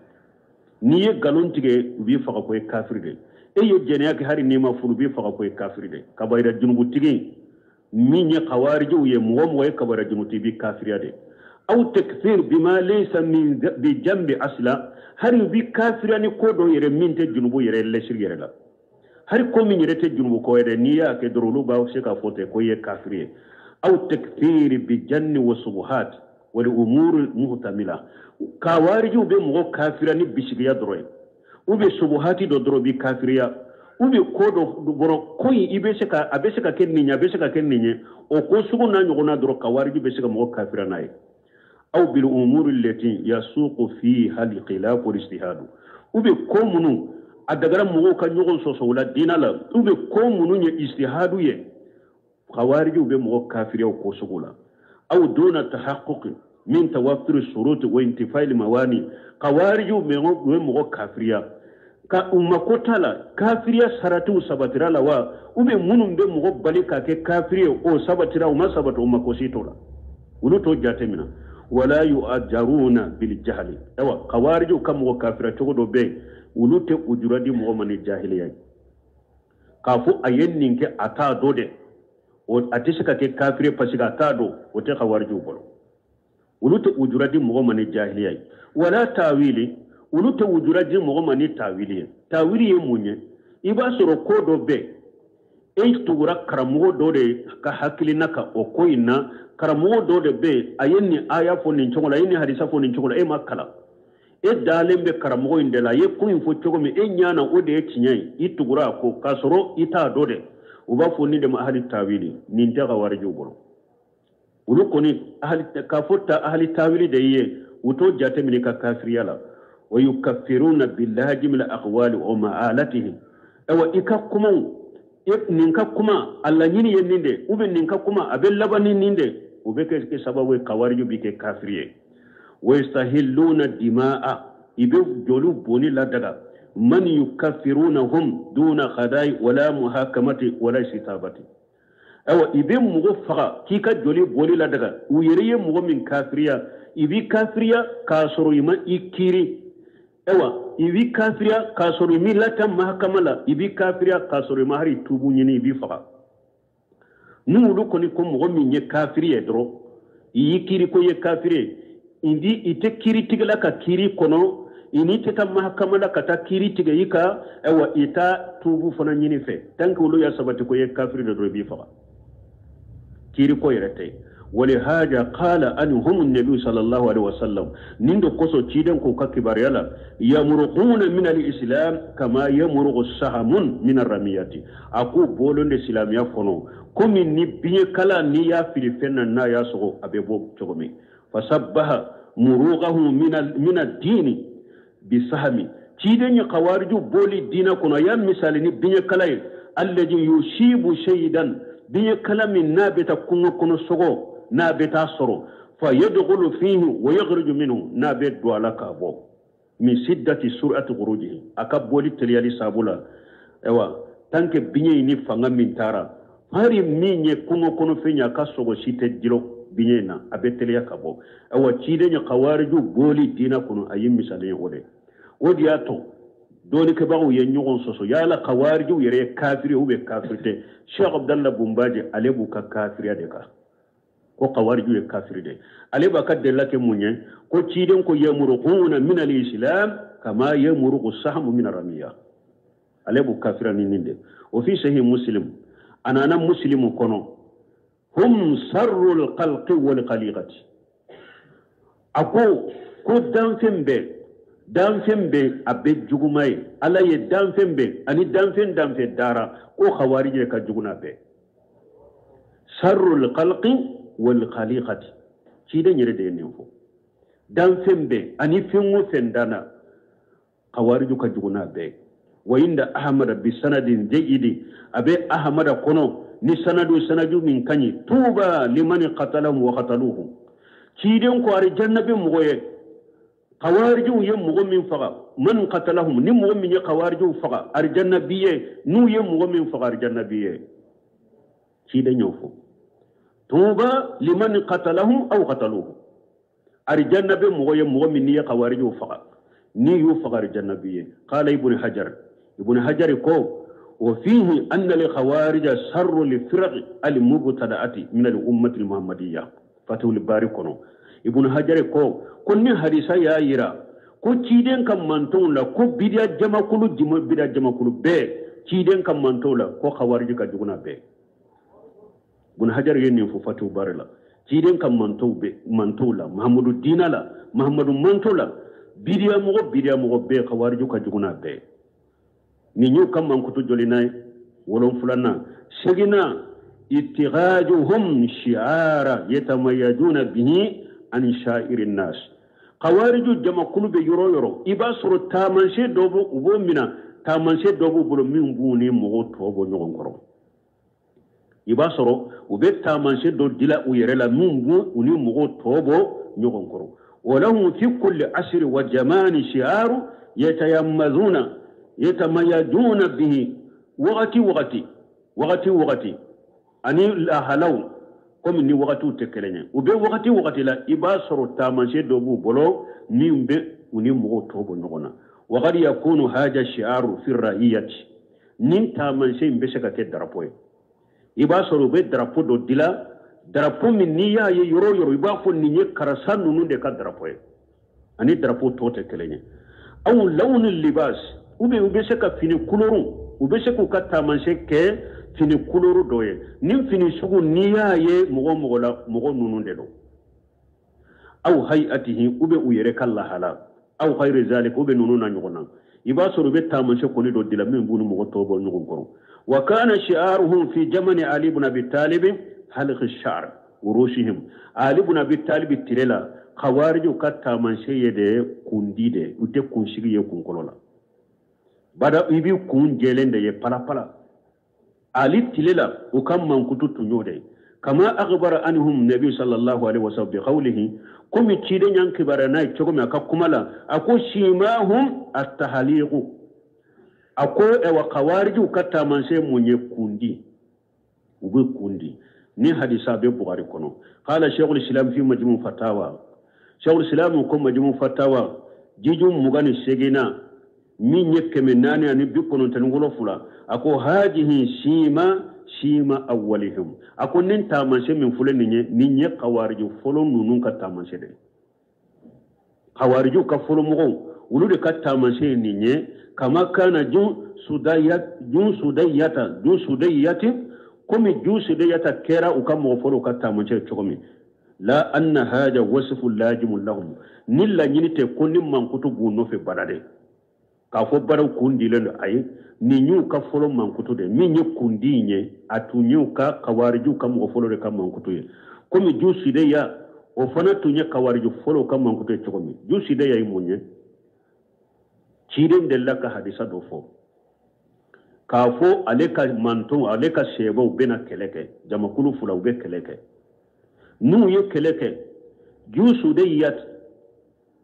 B: N'i ye nkalon tigɛ, u b'i faga ko i ye kafiri de. E ye jɛnɛya kɛ hali n'i ma furu, u b'i faga ko i ye kafiri de. Kabayira junubutigi min ye khawarijiw ye, mɔgɔ o mɔgɔ ye kabayira junubutigi, i b'i kafiriya de. Aw takfir bima laysa min bi jambi asla, hali u b'i kafiriya ni ko dɔ yɛrɛ min tɛ junubu yɛrɛ lɛsiri yɛrɛ la. Hali ko min yɛrɛ tɛ junubu ko yɛrɛ, n'i y'a kɛ dɔrɔn, olu b'a se k'a fɔ ten ko i ye kafiri ye. Aw takfir bi janni wa subuhat wal umur muhtamila. Kawarijiw bɛ mɔgɔ kafiriya ni bisigiya dɔrɔn ye, u bɛ subuhati dɔ dɔrɔn b'i kafiriya, u bɛ ko dɔ dɔrɔn, ko in i bɛ se ka, a bɛ se ka kɛ nin ye, a bɛ se ka kɛ nin ye, o ko sugu n'a ɲɔgɔnna dɔrɔn, kawariji bɛ se ka mɔgɔ kafiriya n'a ye. Aw bil umuri allati yasuqu fiha al-khilaf wal ijtihad, u bɛ ko minnu a dagara mɔgɔw ka ɲɔgɔn sɔsɔ o la diinɛ la, u bɛ ko minnu ye ijtihadu ye, kawarijiw bɛ mɔgɔ kafiriya o ko sugu la. Aw duna tahaqquqi min tawaffur shurut wa intifai al-mawani, kawarijiw bɛ mɔgɔ kafiriya ka u mako t'a la, kafiriya saratiw sabatira la wa, u bɛ minnu bɛ mɔgɔ bali ka kɛ kafiri ye, o sabatira u ma sabati, o mako si t'o la, olu t'o jate minɛ. Wala yu'ajjaruna bil jahli, ayiwa kawarijiw ka mɔgɔ kafiriya cogo dɔ bɛ yen, olu tɛ ujura di mɔgɔ ma ni jahiliya ye, k'a fɔ a ye nin kɛ a t'a dɔn dɛ, a tɛ se ka kɛ kafiri parce que a t'a dɔn, o tɛ kawarijiw bolo. Olu tɛ ujura di mɔgɔ ma ni jahiliya ye. Wala tawili, olu tɛ ujura di mɔgɔ ma ni tawili ye. Tawili ye mun ye? I b'a sɔrɔ ko dɔ bɛ yen, e tugura karamɔgɔ dɔ de ka hakilina kan o ko in na, karamɔgɔ dɔ de bɛ yen, a ye nin aya fɔ nin cogo la, a ye nin hadisa fɔ nin cogo la, e ma kalan, e dalen bɛ karamɔgɔ in de la, a ye ko in fɔ cogo min, e ɲɛ na o de ye tiɲɛ ye, i tugura a kɔ k'a sɔrɔ i t'a dɔn dɛ. U b'a fɔ nin de ma ahali tawili, nin tɛ kawarijiw bolo. Olu kɔni k'a fɔ ta ahali tawili de ye, u t'o jate minɛ ka kafiriya la. Wa yukaffiruna billahi min al-aqwali wa ma'alatihim, ayiwa i ka kumaw, nin ka kuma a laɲini ye nin de, ou bien nin ka kuma a bɛ laban ni nin de, o bɛ kɛ sababu ye kawariju bɛ kɛ kafiri ye. Wa yastahilluna dima'a, i bɛ joliw bonni ladaga. Man yukaffirunahum duna khada'i wala muhakamati wala sitabati, ayiwa i bɛ mɔgɔ faga k'i ka joli boli ladaga, u yɛrɛ ye mɔgɔ min kafiriya, I b'i kafiriya k'a sɔrɔ i ma i kiiri. Ayiwa, i b'i kafiriya k'a sɔrɔ i m'i lata mahakama la. I b'i kafiriya k'a sɔrɔ i ma hali tubu ɲini, i b'i faga. N'olu kɔni ko mɔgɔ min ye kafiri ye dɔrɔn, i y'i kiiri ko i ye kafiri ye, i tɛ kiiri tigɛla ka kiiri kɔnɔ, i n'i tɛ taa mahakama la ka taa kiiri tigɛ i kan. Ayiwa, i t'a tubu fana ɲini fɛ. Tant que olu y'a sabati ko i ye kafiri de dɔrɔn, i b'i faga. Kiiri ko yɛrɛ tɛ. Walihada qala anhum nabi sallallahu alaihi wasallam, nin de kosɔn ciden k'u ka kibaruya la, yamuruquna min al-islam kama yamuruqu sahamun min ar-ramiyati. A k'u bɔlen de silamɛya kɔnɔ komi ni biɲɛkala n'i y'a fili fɛn na, n'a y'a sɔgɔ, a bɛ bɔ cogo min. Fasabbaha muruqahu min ad-dini bisahami. Ciden ye kawariju bɔli diinɛ kɔnɔ, a y'a misali ni biɲɛkala ye, alladhi yusibu shaydan, biɲɛkala min n'a bɛ taa kungo kɔnɔ sɔgɔ, n'a bɛ taa sɔrɔ, fa yadkhulu fihi wa yakhruju minhu, n'a bɛ don a la k'a bɔ, min siddati sur'ati khurujihi, a ka bɔli teliyali sabu la. Ayiwa, tant que biɲɛ in ni fanga min taara, hari min ye kungo kɔnɔ fɛn ye, a ka sɔgɔ si tɛ dulon biɲɛ in na, a bɛ teliya ka bɔ. Ayiwa, ciden ye kawariju bɔli diinɛ kɔnɔ, a ye misali ye o de. O de y'a to dɔnnikɛbagaw ye ɲɔgɔn sɔsɔ yala kawarijiw yɛrɛ ye kafiri ou bien kafiri tɛ. Sheikh Abdallah Bumbaji, ale b'u ka kafiriya de kan, ko kawarijiw ye kafiri de. Ale b'a ka delila kɛ mun ye? Ko ciden ko yamuruquna min al-islam kama yamuruqu sahmu min ar-ramiya. Ale b'u kafira ni nin de. O fi sahih Muslim, a nana Muslimu kɔnɔ, hum sarru al-khalqi wal khaliqati. A ko ko danfɛn bɛɛ a bɛ juguma ye. Ala ye danfɛn bɛɛ ani danfɛn danfɛn dara, ko khawarij ka jugu n'a bɛɛ. Sarrul khalqi wal khaliqati, ciden yɛrɛ de ye nin fɔ. Danfɛn bɛɛ ani fɛn o fɛn danna, khawarij ka jugu n'a bɛɛ. Wa inda Ahmad bi sanadin jayyidi, a bɛ Ahmad kɔnɔ ni sanadu sanadu min ka ɲi, tuba liman qatalahum wa qataluhu. Ciden ko arijanna bɛ mɔgɔ ye kawarijiw ye mɔgɔ min faga, man qatalahum, ni mɔgɔ min ye kawarijiw faga, arijanna b'i ye. N'u ye mɔgɔ min faga, arijanna b'i ye. Ciden y'o fɔ, tuba liman qatalahum aw qataluhu. Arijanna bɛ mɔgɔ ye, mɔgɔ min n'i ye kawarijiw faga, n'i y'u faga, arijanna b'i ye. Qala Ibn Hajar, Ibn Hajar ko wa fihi anna al khawarija sarru li firaq al mubtada'ati min al ummati al muhammadiyya. Fathul Bari kɔnɔ, Ibn Hajar ko ko ni hadisa y'a yira ko ciden ka mantonw la, ko bidiya jamakulu jama, bidiya jamakulu bɛɛ, ciden ka mantonw la, ko khawariji ka jugu n'a bɛɛ. Ibn Hajar ye nin fɔ Fathul Bari la. Ciden ka mantonw bɛ mantonw la, Mahamadu diina la, Mahamadu mantonw la, bidiya mɔgɔ bidiya mɔgɔ bɛɛ, khawariji ka jugu n'a bɛɛ. Nin y'u ka mankutu joli n'a ye? Wolonfilanan seginna, ittihajuhum shi'ara yatamayajuna bihi an sha'irin nas. Kawariju jamakulu bɛ yɔrɔ o yɔrɔ, i b'a sɔrɔ taamasiyɛn dɔ b'u, u b'o minɛ, taamasiyɛn dɔ b'u bolo min b'u ni mɔgɔw tɔ bɔ ɲɔgɔn kɔrɔ. I b'a sɔrɔ u bɛ taamasiyɛn dɔ dila u yɛrɛ la min b'u u ni mɔgɔw tɔ bɔ ɲɔgɔn kɔrɔ. Walahum fi kulli asri wa jamani shi'aru yatayammazuna yatamayajuna bihi. Wagati wagati, wagati wagati ani lahalaw, komi ni wagatiw tɛ kelen ye, u bɛ wagati wagati la, i b'a sɔrɔ taamasiyɛn dɔ b'u bolo min bɛ u ni mɔgɔw tɔ bɔ ɲɔgɔn na. Waqad yakunu haja shi'aru fi ra'iyati, nin taamasiyɛn in bɛ se ka kɛ darapo ye. I b'a sɔrɔ u bɛ darapo dɔ dila, darapo min n'i y'a ye yɔrɔ o yɔrɔ, i b'a fɔ nin ye karisa ninnu de ka darapo ye, ani darapo tɔ tɛ kelen ye. Aw lawni libas, ou bien u bɛ se ka fini kulɔru, u bɛ se k'u ka taamasiyɛn kɛ fini kulɔru dɔ ye. Nin fini sugu n'i y'a ye mɔgɔ mɔgɔ la, mɔgɔ ninnu de don. Aw hayatihi, u bɛ u yɛrɛ ka lahala, aw khayri zalik, u bɛ ninnu na ɲɔgɔn na. I b'a sɔrɔ u bɛ taamasiyɛn kɔni dɔ dila min b'u ni mɔgɔ tɔw bɔ ɲɔgɔn kɔrɔ. Wa kana shi'aruhum fi jamani Ali ibn Abi Talib halq ash-sha'r urushihim. Ali ibn Abi Talib tile la, khawariju ka taamasiyɛn ye de kundi de, u tɛ kunsigi ye kunkolo la. Bada i b'i kun jɛlen de ye palapala. Ali tile la, u ka mankutu tun y'o de ye. Kama akhbara anhum nabi sallallahu alaihi wasallam bi qawlihi, komi ciden y'an kibaruya n'a ye cogo min a ka kuma la, a ko simahum at-tahliqu. A ko ɛwa kawarijiw ka taamasiyɛn mun ye? Kundi. U bɛ kundi. Ni hadisa bɛ Bukhari kɔnɔ. Qala Sheikhul Islam fi majmu fatawa. Shaykhul Islam ko Majmu Fatawa jiju 28 min ye 497, a ko hajihi sima awwalihim, a ko nin taamasiyɛn min filɛ nin ye, nin ye kawariju fɔlɔ ninnu ka taamasiyɛn de ye. Kawarijuw ka fɔlɔ mɔgɔw olu de ka taamasiyɛn nin ye. Kama kana jun sudayati, komi ju sudayata kɛra u ka mɔgɔ fɔlɔw ka taamasiyɛn cogo min. La anna haja wasfu lajimun lahum, ni laɲini tɛ ko ni mankutu b'u nɔfɛ bada dɛ, k'a fɔ baaraw kun dilen don, ayi, nin y'u ka fɔlɔ mankutu de, min ye kundi in ye, a tun y'u ka kawarijuw ka mɔgɔ fɔlɔ de ka mankutu ye. Komi ju sideya o fana tun ye kawariju fɔlɔw ka mankutu ye cogo min. Ju sideya ye mun ye? Ciden delila ka hadisa dɔ fɔ k'a fɔ ale ka mantonw, ale ka sɛbɛw bɛna kɛlɛ kɛ, jamakulu fila u bɛ kɛlɛ kɛ. N'u ye kɛlɛ kɛ, ju sudeyat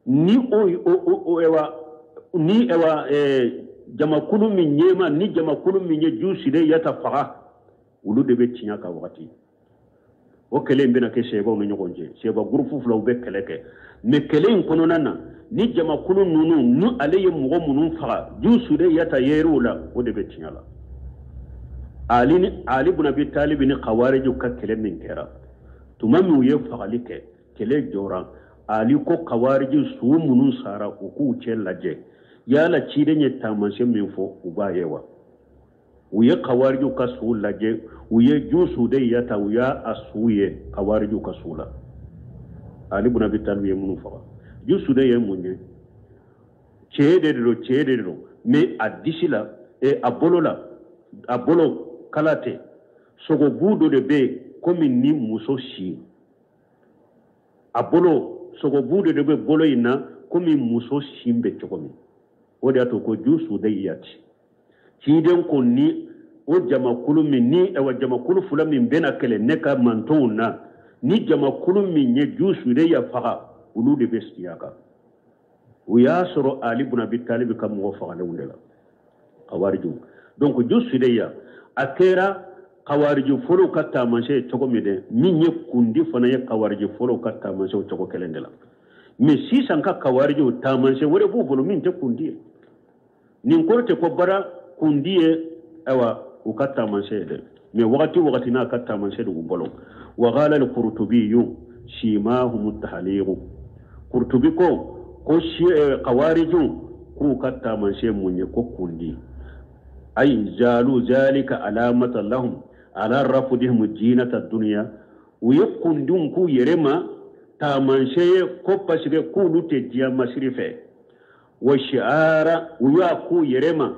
B: ni o ewa ni ewa jamakulu min ɲɛma, ni jamakulu min ye ju sudeyata faga, olu de bɛ tiɲɛ ka wagati. O kɛlɛ in bɛna kɛ sɛbɛw ni ɲɔgɔn cɛ, sɛbɛ gurupu filaw bɛ kɛlɛ kɛ. Mɛ kɛlɛ in kɔnɔna na, ni jamakulu ninnu ni ale ye mɔgɔ minnu faga, ju sudeyata yer'u la, o de bɛ tiɲɛ la. Ali ni Ali bun Abi Talib ni Kawarijiw ka kɛlɛ min kɛra, tuma min u ye fagali kɛ, kɛlɛ jɔra, Ali ko Kawariji su minnu sara u k'u cɛ lajɛ, yala ciden ye taamasiyɛn min fɔ u b'a ye wa? U ye Kawarijiw ka su lajɛ, u ye ju sudeyata, u y'a a su ye Kawarijiw ka su la. Ali bun Abi Talib ye minnu faga. Ju sudeya ye mun ye? Cɛ de don, cɛ de don, mais a disi la, a bolo la, a bolo kala tɛ, sogobu dɔ de bɛ yen komi ni muso si. A bolo sogobu dɔ de bɛ bolo in na komi muso sin bɛ cogo min. O de y'a to ko ju sudeyati. Ciden ko ni o jamakulu min ni awa jamakulu fila min bɛna kɛlɛ ne ka mantonw na, ni jamakulu min ye ju sudeya faga, olu de bɛ siya kan. O y'a sɔrɔ Ali bun Abi Talib ka mɔgɔ fagalenw de la, Kawarijiw. Donc ju sudeya a kɛra Kawariji fɔlɔw ka taamasiyɛn ye cogo min dɛ, min ye kundi fana ye Kawariji fɔlɔw ka taamasiyɛn cogo kelen de la. Mais sisan ka Kawarijiw taamasiyɛn wɛrɛ b'u bolo min tɛ kundi ye. Nin kɔrɔ tɛ ko bara kundi ye ayiwa u ka taamasiyɛn ye dɛ, mais wagati o wagati n'a ka taamasiyɛn de b'u bolo. Wa qala al-Qurtubi simahum tahliqu. Qurtubi ko Kawarijiw k'u ka taamasiyɛn mun ye ko kundi. Ay jalu zalika alamatan lahum ala rafdihim jinata dunya. U ye kundun k'u yɛrɛ ma taamasiyɛn ye ko parce que k'olu tɛ diɲɛ masiri fɛ. Wa shi'ara u y'a k'u yɛrɛ ma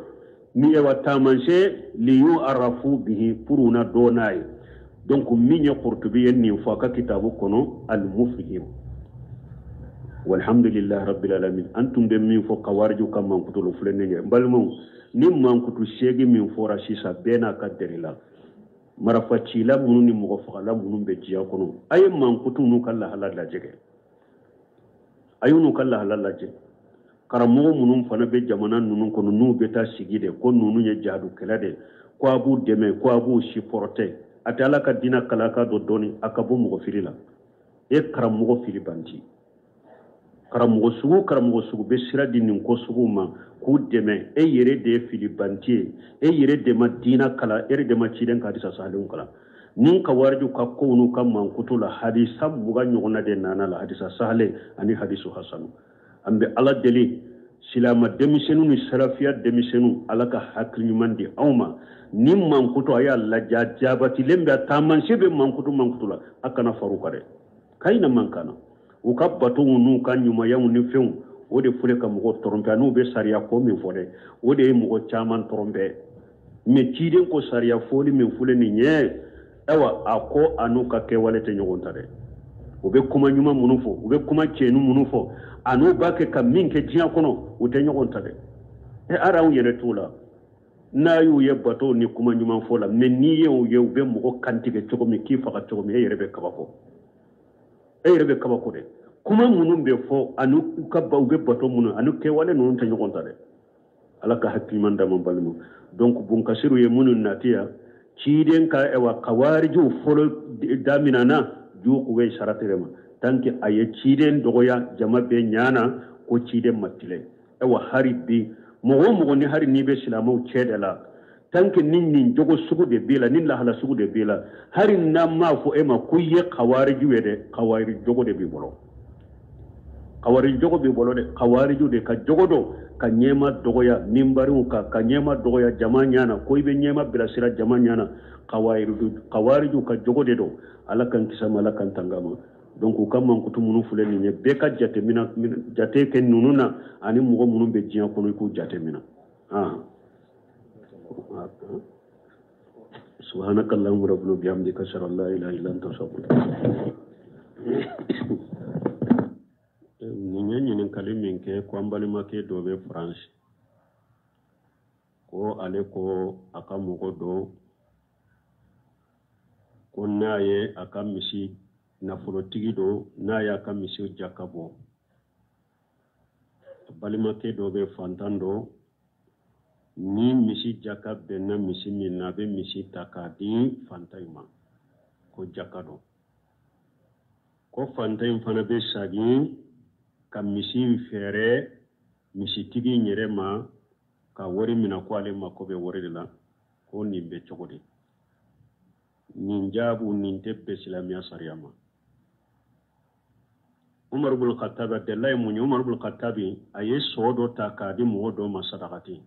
B: ni ewa taamasiyɛn li yu'arrafu bihi pour u na dɔn n'a ye. Donc min ye Qurtubi ye nin fɔ a ka kitabu kɔnɔ al-Mufhim. Walhamdulillahi rabbil alamin. An tun bɛ min fɔ Kawarijiw ka mankutu lo filɛ nin ye. N balimaw, ni mankutu seegin min fɔra sisan bɛɛ n'a ka dɛrɛ la. Marafacila minnu ni mɔgɔ fagala minnu bɛ diɲɛ kɔnɔ, a ye mankutu n'u ka lahala lajɛ kɛ. A y'u ka lahala lajɛ. Karamɔgɔ minnu fana bɛ jamana ninnu kɔnɔ n'u bɛ taa sigi de ko ninnu ye jadukɛla de, ko a b'u dɛmɛ, ko a b'u supporter. A tɛ Ala ka diinɛ kalan ka dɔn dɔɔni, a ka bɔ mɔgɔ fili la. E karamɔgɔ fili banti. Karamɔgɔ sugu karamɔgɔ sugu bɛ sira di nin ko sugu ma k'u dɛmɛ. E yɛrɛ de ye fili banti ye, e yɛrɛ de ma diinɛ kalan, e yɛrɛ de ma ciden ka hadisa sahalenw kalan. Ni Kawarijiw ka kow n'u ka mankutu la, hadisa 20 ɲɔgɔnna de nana la, hadisa sahalen ani hadisu hasanu. An bɛ Ala deli, silama denmisɛnninw ni salafiya denmisɛnninw, Ala ka hakili ɲuman di anw ma. Ni mankutu a y'a lajɛ, jabatilen bɛ, a taamasiyɛn bɛ mankutu mankutu la, a kana far'u kan dɛ. Kayina man kana. U ka batow n'u ka ɲumanyaw ni fɛnw, o de filɛ ka mɔgɔ tɔrɔnpɛ. N'u bɛ sariya ko min fɔ dɛ, o de ye mɔgɔ caman tɔrɔnpɛ. Mais ciden ko sariya fɔli min filɛ nin ye, ayiwa a ko a n'u ka kɛwale tɛ ɲɔgɔn ta dɛ. U bɛ kuma ɲuman minnu fɔ, u bɛ kuma cɛnni minnu fɔ, a n'u b'a kɛ ka min kɛ diɲɛ kɔnɔ, u tɛ ɲɔgɔn ta dɛ. Ara anw yɛrɛ t'u la. N'a y'u ye bato ni kuma ɲuman fɔ la, mais n'i ye u ye u bɛ mɔgɔ kantigɛ cogo min, k'i faga cogo min, e yɛrɛ bɛ kabako. E yɛrɛ bɛ kabako dɛ. Kuma minnu bɛ fɔ ani u ka ba, u bɛ bato minnu ani kɛwale ninnu tɛ ɲɔgɔn ta dɛ. Ala ka hakili ɲuman d'an ma balimaw. Donc Bunkasiru ye minnu nati yan, ciden ka ayiwa Kawarijiw fɔlɔ daminɛna ju kuwe sarati de ma. Tant que a ye ciden dɔgɔya jama bɛɛ ɲa na ko ciden ma tilen. Ayiwa hari bi mɔgɔ o mɔgɔ ni hari n'i bɛ silamɛw cɛ de la, tant que ni nin jogo sugu de b'i la, ni lahala sugu de b'i la, hari n'an m'a fɔ e ma ko i ye kawariju ye dɛ, kawariju jogo de b'i bolo. Kawariju jogo b'i bolo dɛ, kawariju de ka jogo don ka ɲɛmaa dɔgɔya minbariw kan, ka ɲɛmaa dɔgɔya jama ɲɛ na, ko i bɛ ɲɛmaa bilasira jama ɲɛ na. Kawariju ka jogo de don. Ala k'an kisi a ma, Ala k'an tanga a ma. Donc u ka mankutu minnu filɛ nin ye, bɛɛ ka jate kɛ ninnu na, ani mɔgɔ minnu bɛ diɲɛ kɔnɔ i k'u jate minɛ. Subhanaka Allahumma rabbana bihamdika ashhadu an la ilaha illa anta astaghfiruka. Nin ye ɲininkali min kɛ ko an balimakɛ dɔ bɛ France, ko ale ko a ka mɔgɔ dɔ ko n'a ye a ka misi, nafolotigi don, n'a y'a ka misi jaka bɔ, a balimakɛ dɔ bɛ fantan dɔ, ni misi jaka bɛnna misi min na, a bɛ misi ta k'a di fantan in ma ko jaka don. Ko fantan in fana bɛ sagin ka misi in feere misitigi in yɛrɛ ma ka wari minɛ, ko ale mako bɛ wari de la. Ko nin bɛ cogo di? Nin jaabu nin tɛ bɛn silamɛya sariya ma. Umar ibn Khattab, a delila ye mun ye? Umar ibn Khattab a ye sɔ dɔ ta k'a di mɔgɔ dɔ ma sadakati.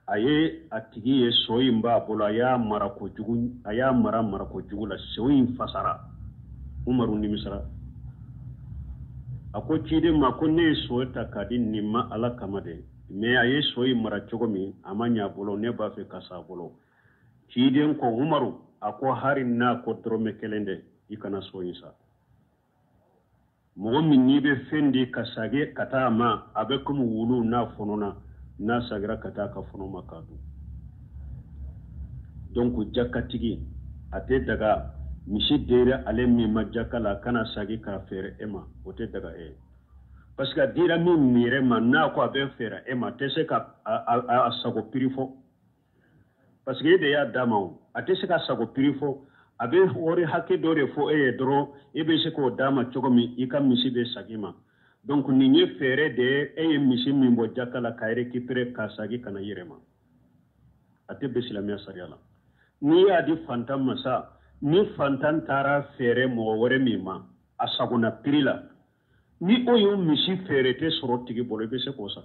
B: A ye a tigi ye sɔ in b'a bolo, a y'a mara kojugu, a y'a mara mara kojugu la, sɔ in fasara. Umaru nimisara, a ko ciden ma ko ne ye sɔ ta k'a di nin ma Ala kama dɛ, mais a ye sɔ in mara cogo min a ma ɲɛ a bolo, ne b'a fɛ ka sa a bolo. Ciden ko Umaru, a ko hari n'a ko dɔrɔmɛ kelen dɛ, i kana sɔ in sa. Mɔgɔ min n'i bɛ fɛn di ka sage ka taa a ma, a bɛ komi wulu n'a fɔnɔna, n'a sagira ka taa a ka fɔnɔ ma k'a dun. Donc jakatigi a tɛ daga misi dira ale min ma jaka la, a kana sagi k'a feere e ma, o tɛ daga e ye. Parce que a dira min yɛrɛ ma, n'a ko a bɛ feere e ma, a tɛ se ka a sago prix fɔ, parce que e de y'a d'a ma o, a tɛ se ka sago prix fɔ. A bɛ wari hakɛ dɔ de fɔ e ye dɔrɔn, e bɛ se k'o d'a ma cogo min, i ka misi bɛ sagi ma. Donc nin ye feere de ye, e ye misi min bɔ jaka la k'a récupérer k'a sagi ka na i yɛrɛ ma, a tɛ bɛn silamɛya sariya la. N'i y'a di fantan ma sa, ni fantan taara feere mɔgɔ wɛrɛ min ma a sagona prix la, ni o y'o misi feere tɛ sɔrɔ tigi bolo, i bɛ se k'o san.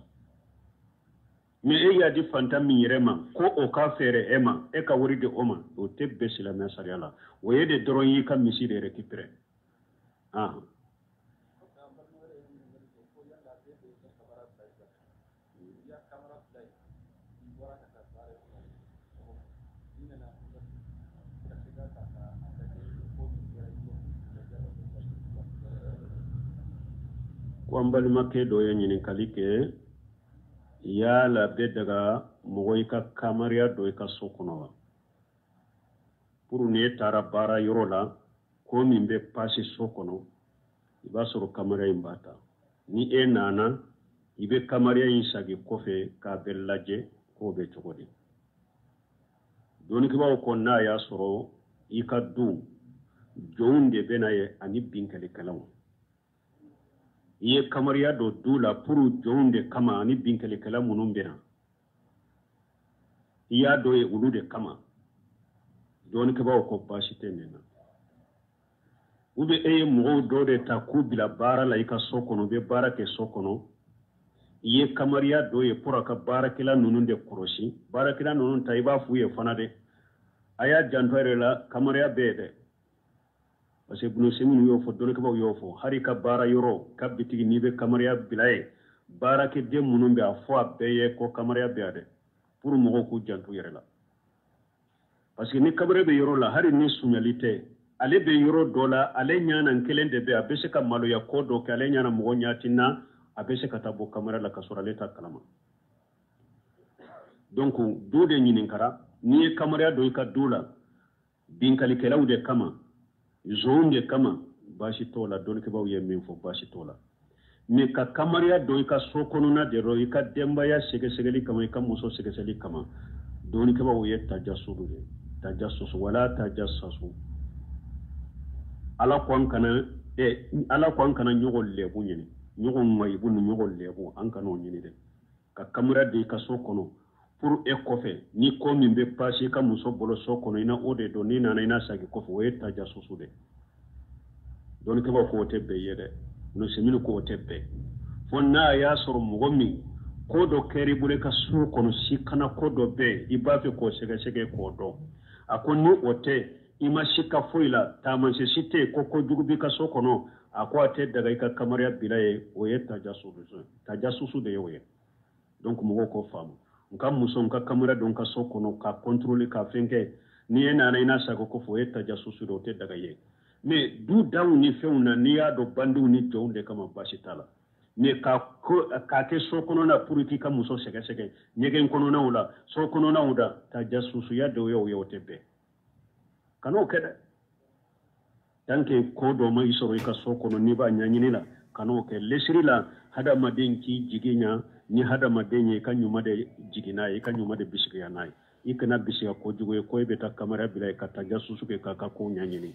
B: Mais e y'a di fantan min yɛrɛ ma ko o ka feere e ma, e ka wari di o ma, o tɛ bɛn silamɛya sariya la. O ye de dɔrɔn y'i ka misi de récupérer. Ko an balimakɛ dɔ ye ɲininkali kɛ, yala bɛ daga mɔgɔ i ka kamariya dɔ i ka so kɔnɔ wa? Pour n'e taara baara yɔrɔ la, ko min bɛ pasi so kɔnɔ, i b'a sɔrɔ kamariya in b'a ta. Ni e nana, i bɛ kamariya in sagi kɔfɛ k'a bɛɛ lajɛ k'o bɛ cogo di. Dɔnnikɛbaaw ko n'a y'a sɔrɔ i ka du jɔnw de bɛ na ye ani binkalikɛlaw, i ye kamariya don du la pour jɔnw de kama ani binkalikɛla minnu bɛ na, i y'a dɔn ye olu de kama, dɔnnikɛbaaw ko baasi tɛ nin na. Ou bien e ye mɔgɔw dɔ de ta k'u bila baara la i ka so kɔnɔ, u bɛ baara kɛ so kɔnɔ, i ye kamariya dɔ ye pour a ka baarakɛla ninnu de kɔlɔsi. Baarakɛla ninnu ta i b'a f'u ye fana dɛ, a y'a janto a yɛrɛ la, kamariya bɛ yen dɛ. Parce que Ibn Usaymin y'o fɔ, dɔnnikɛbaaw y'o fɔ, hali ka baara yɔrɔ, ka bitigi n'i bɛ kamariya bila yen, baarakɛden minnu bɛ a fɔ a bɛɛ ye ko kamariya bɛ yan dɛ, pour mɔgɔw k'u janto u yɛrɛ la. Parce que ni kamariya bɛ yɔrɔ la, hali ni suɲɛli tɛ, ale bɛ yɔrɔ dɔ la, ale ɲana kelen de bɛ, a bɛ se ka maloya ko dɔ kɛ, ale ɲana mɔgɔ ɲɛ ti na, a bɛ se ka taa bɔ kamariya la ka sɔrɔ ale t'a kalama. Donc du de ɲininkara, n'i ye kamariya don i ka du la, binkalikɛlaw de kama, zonw de kama, baasi t'o la, dɔnnikɛbaaw ye min fɔ baasi t'o la. Mais ka kamariya don i ka so kɔnɔna de rɔ, i ka denbaya sɛgɛsɛgɛli kama, i ka muso sɛgɛsɛgɛli kama, dɔnnikɛbaaw ye tajasusu de, tajasusu wala tajassasu. Ala ko an kana ala ko an kana ɲɔgɔn lɛbu ɲini, ɲɔgɔn mayibu ni ɲɔgɔn lɛbu, an kana o ɲini dɛ. Ka kamera don i ka so kɔnɔ pour e kɔfɛ, ni ko min bɛ passer i ka muso bolo so kɔnɔ, i na o de dɔn. N'i nana, i na segin kɔfɛ, o ye tajasusu de. Dɔnnikɛbaaw ko o tɛ bɛn ye dɛ. Nusemini ko o tɛ bɛn, fo n'a y'a sɔrɔ mɔgɔ min ko dɔ kɛra i bolo i ka so kɔnɔ, si kana ko dɔ bɛ yen, i b'a fɛ k'o sɛgɛsɛgɛ k'o dɔn. A ko ni o tɛ, i ma si ka foyi la, taamasiyɛn si tɛ yen ko kojugu b'i ka so kɔnɔ, a ko a tɛ daga i ka kamera bila yen. O ye tajasusu de ye o ye. Donc mɔgɔw k'o faamu. N ka muso, n ka kamera don n ka so kɔnɔ ka contrôler, ka fɛn kɛ, ni e nana, i n'a sago ko fɔ, o ye tajasusu de, o tɛ daga ye. Mais du daw ni fɛnw na, n'i y'a dɔn bandiw ni jɔnw de kama, baasi t'a la. Mais k'a kɛ so kɔnɔna pour k'i ka muso sɛgɛsɛgɛ ɲɛgɛn kɔnɔnaw la, so kɔnɔnaw da, tajasusuya dɔw ye o ye, o tɛ bɛn. Kan'o kɛ dɛ. Tant que ko dɔ ma i sɔrɔ i ka so kɔnɔ, n'i b'a ɲɛɲini la, kan'o kɛ. Lesiri la, hadamaden k'i jigi ɲa ni hadamaden ye, i ka ɲuman de jigin n'a ye, i ka ɲuman de bisigiya n'a ye. I kana bisiga kojugu ye ko e bɛ taa kamera bila yen ka tajasusu kɛ k'a ka kow ɲɛɲini.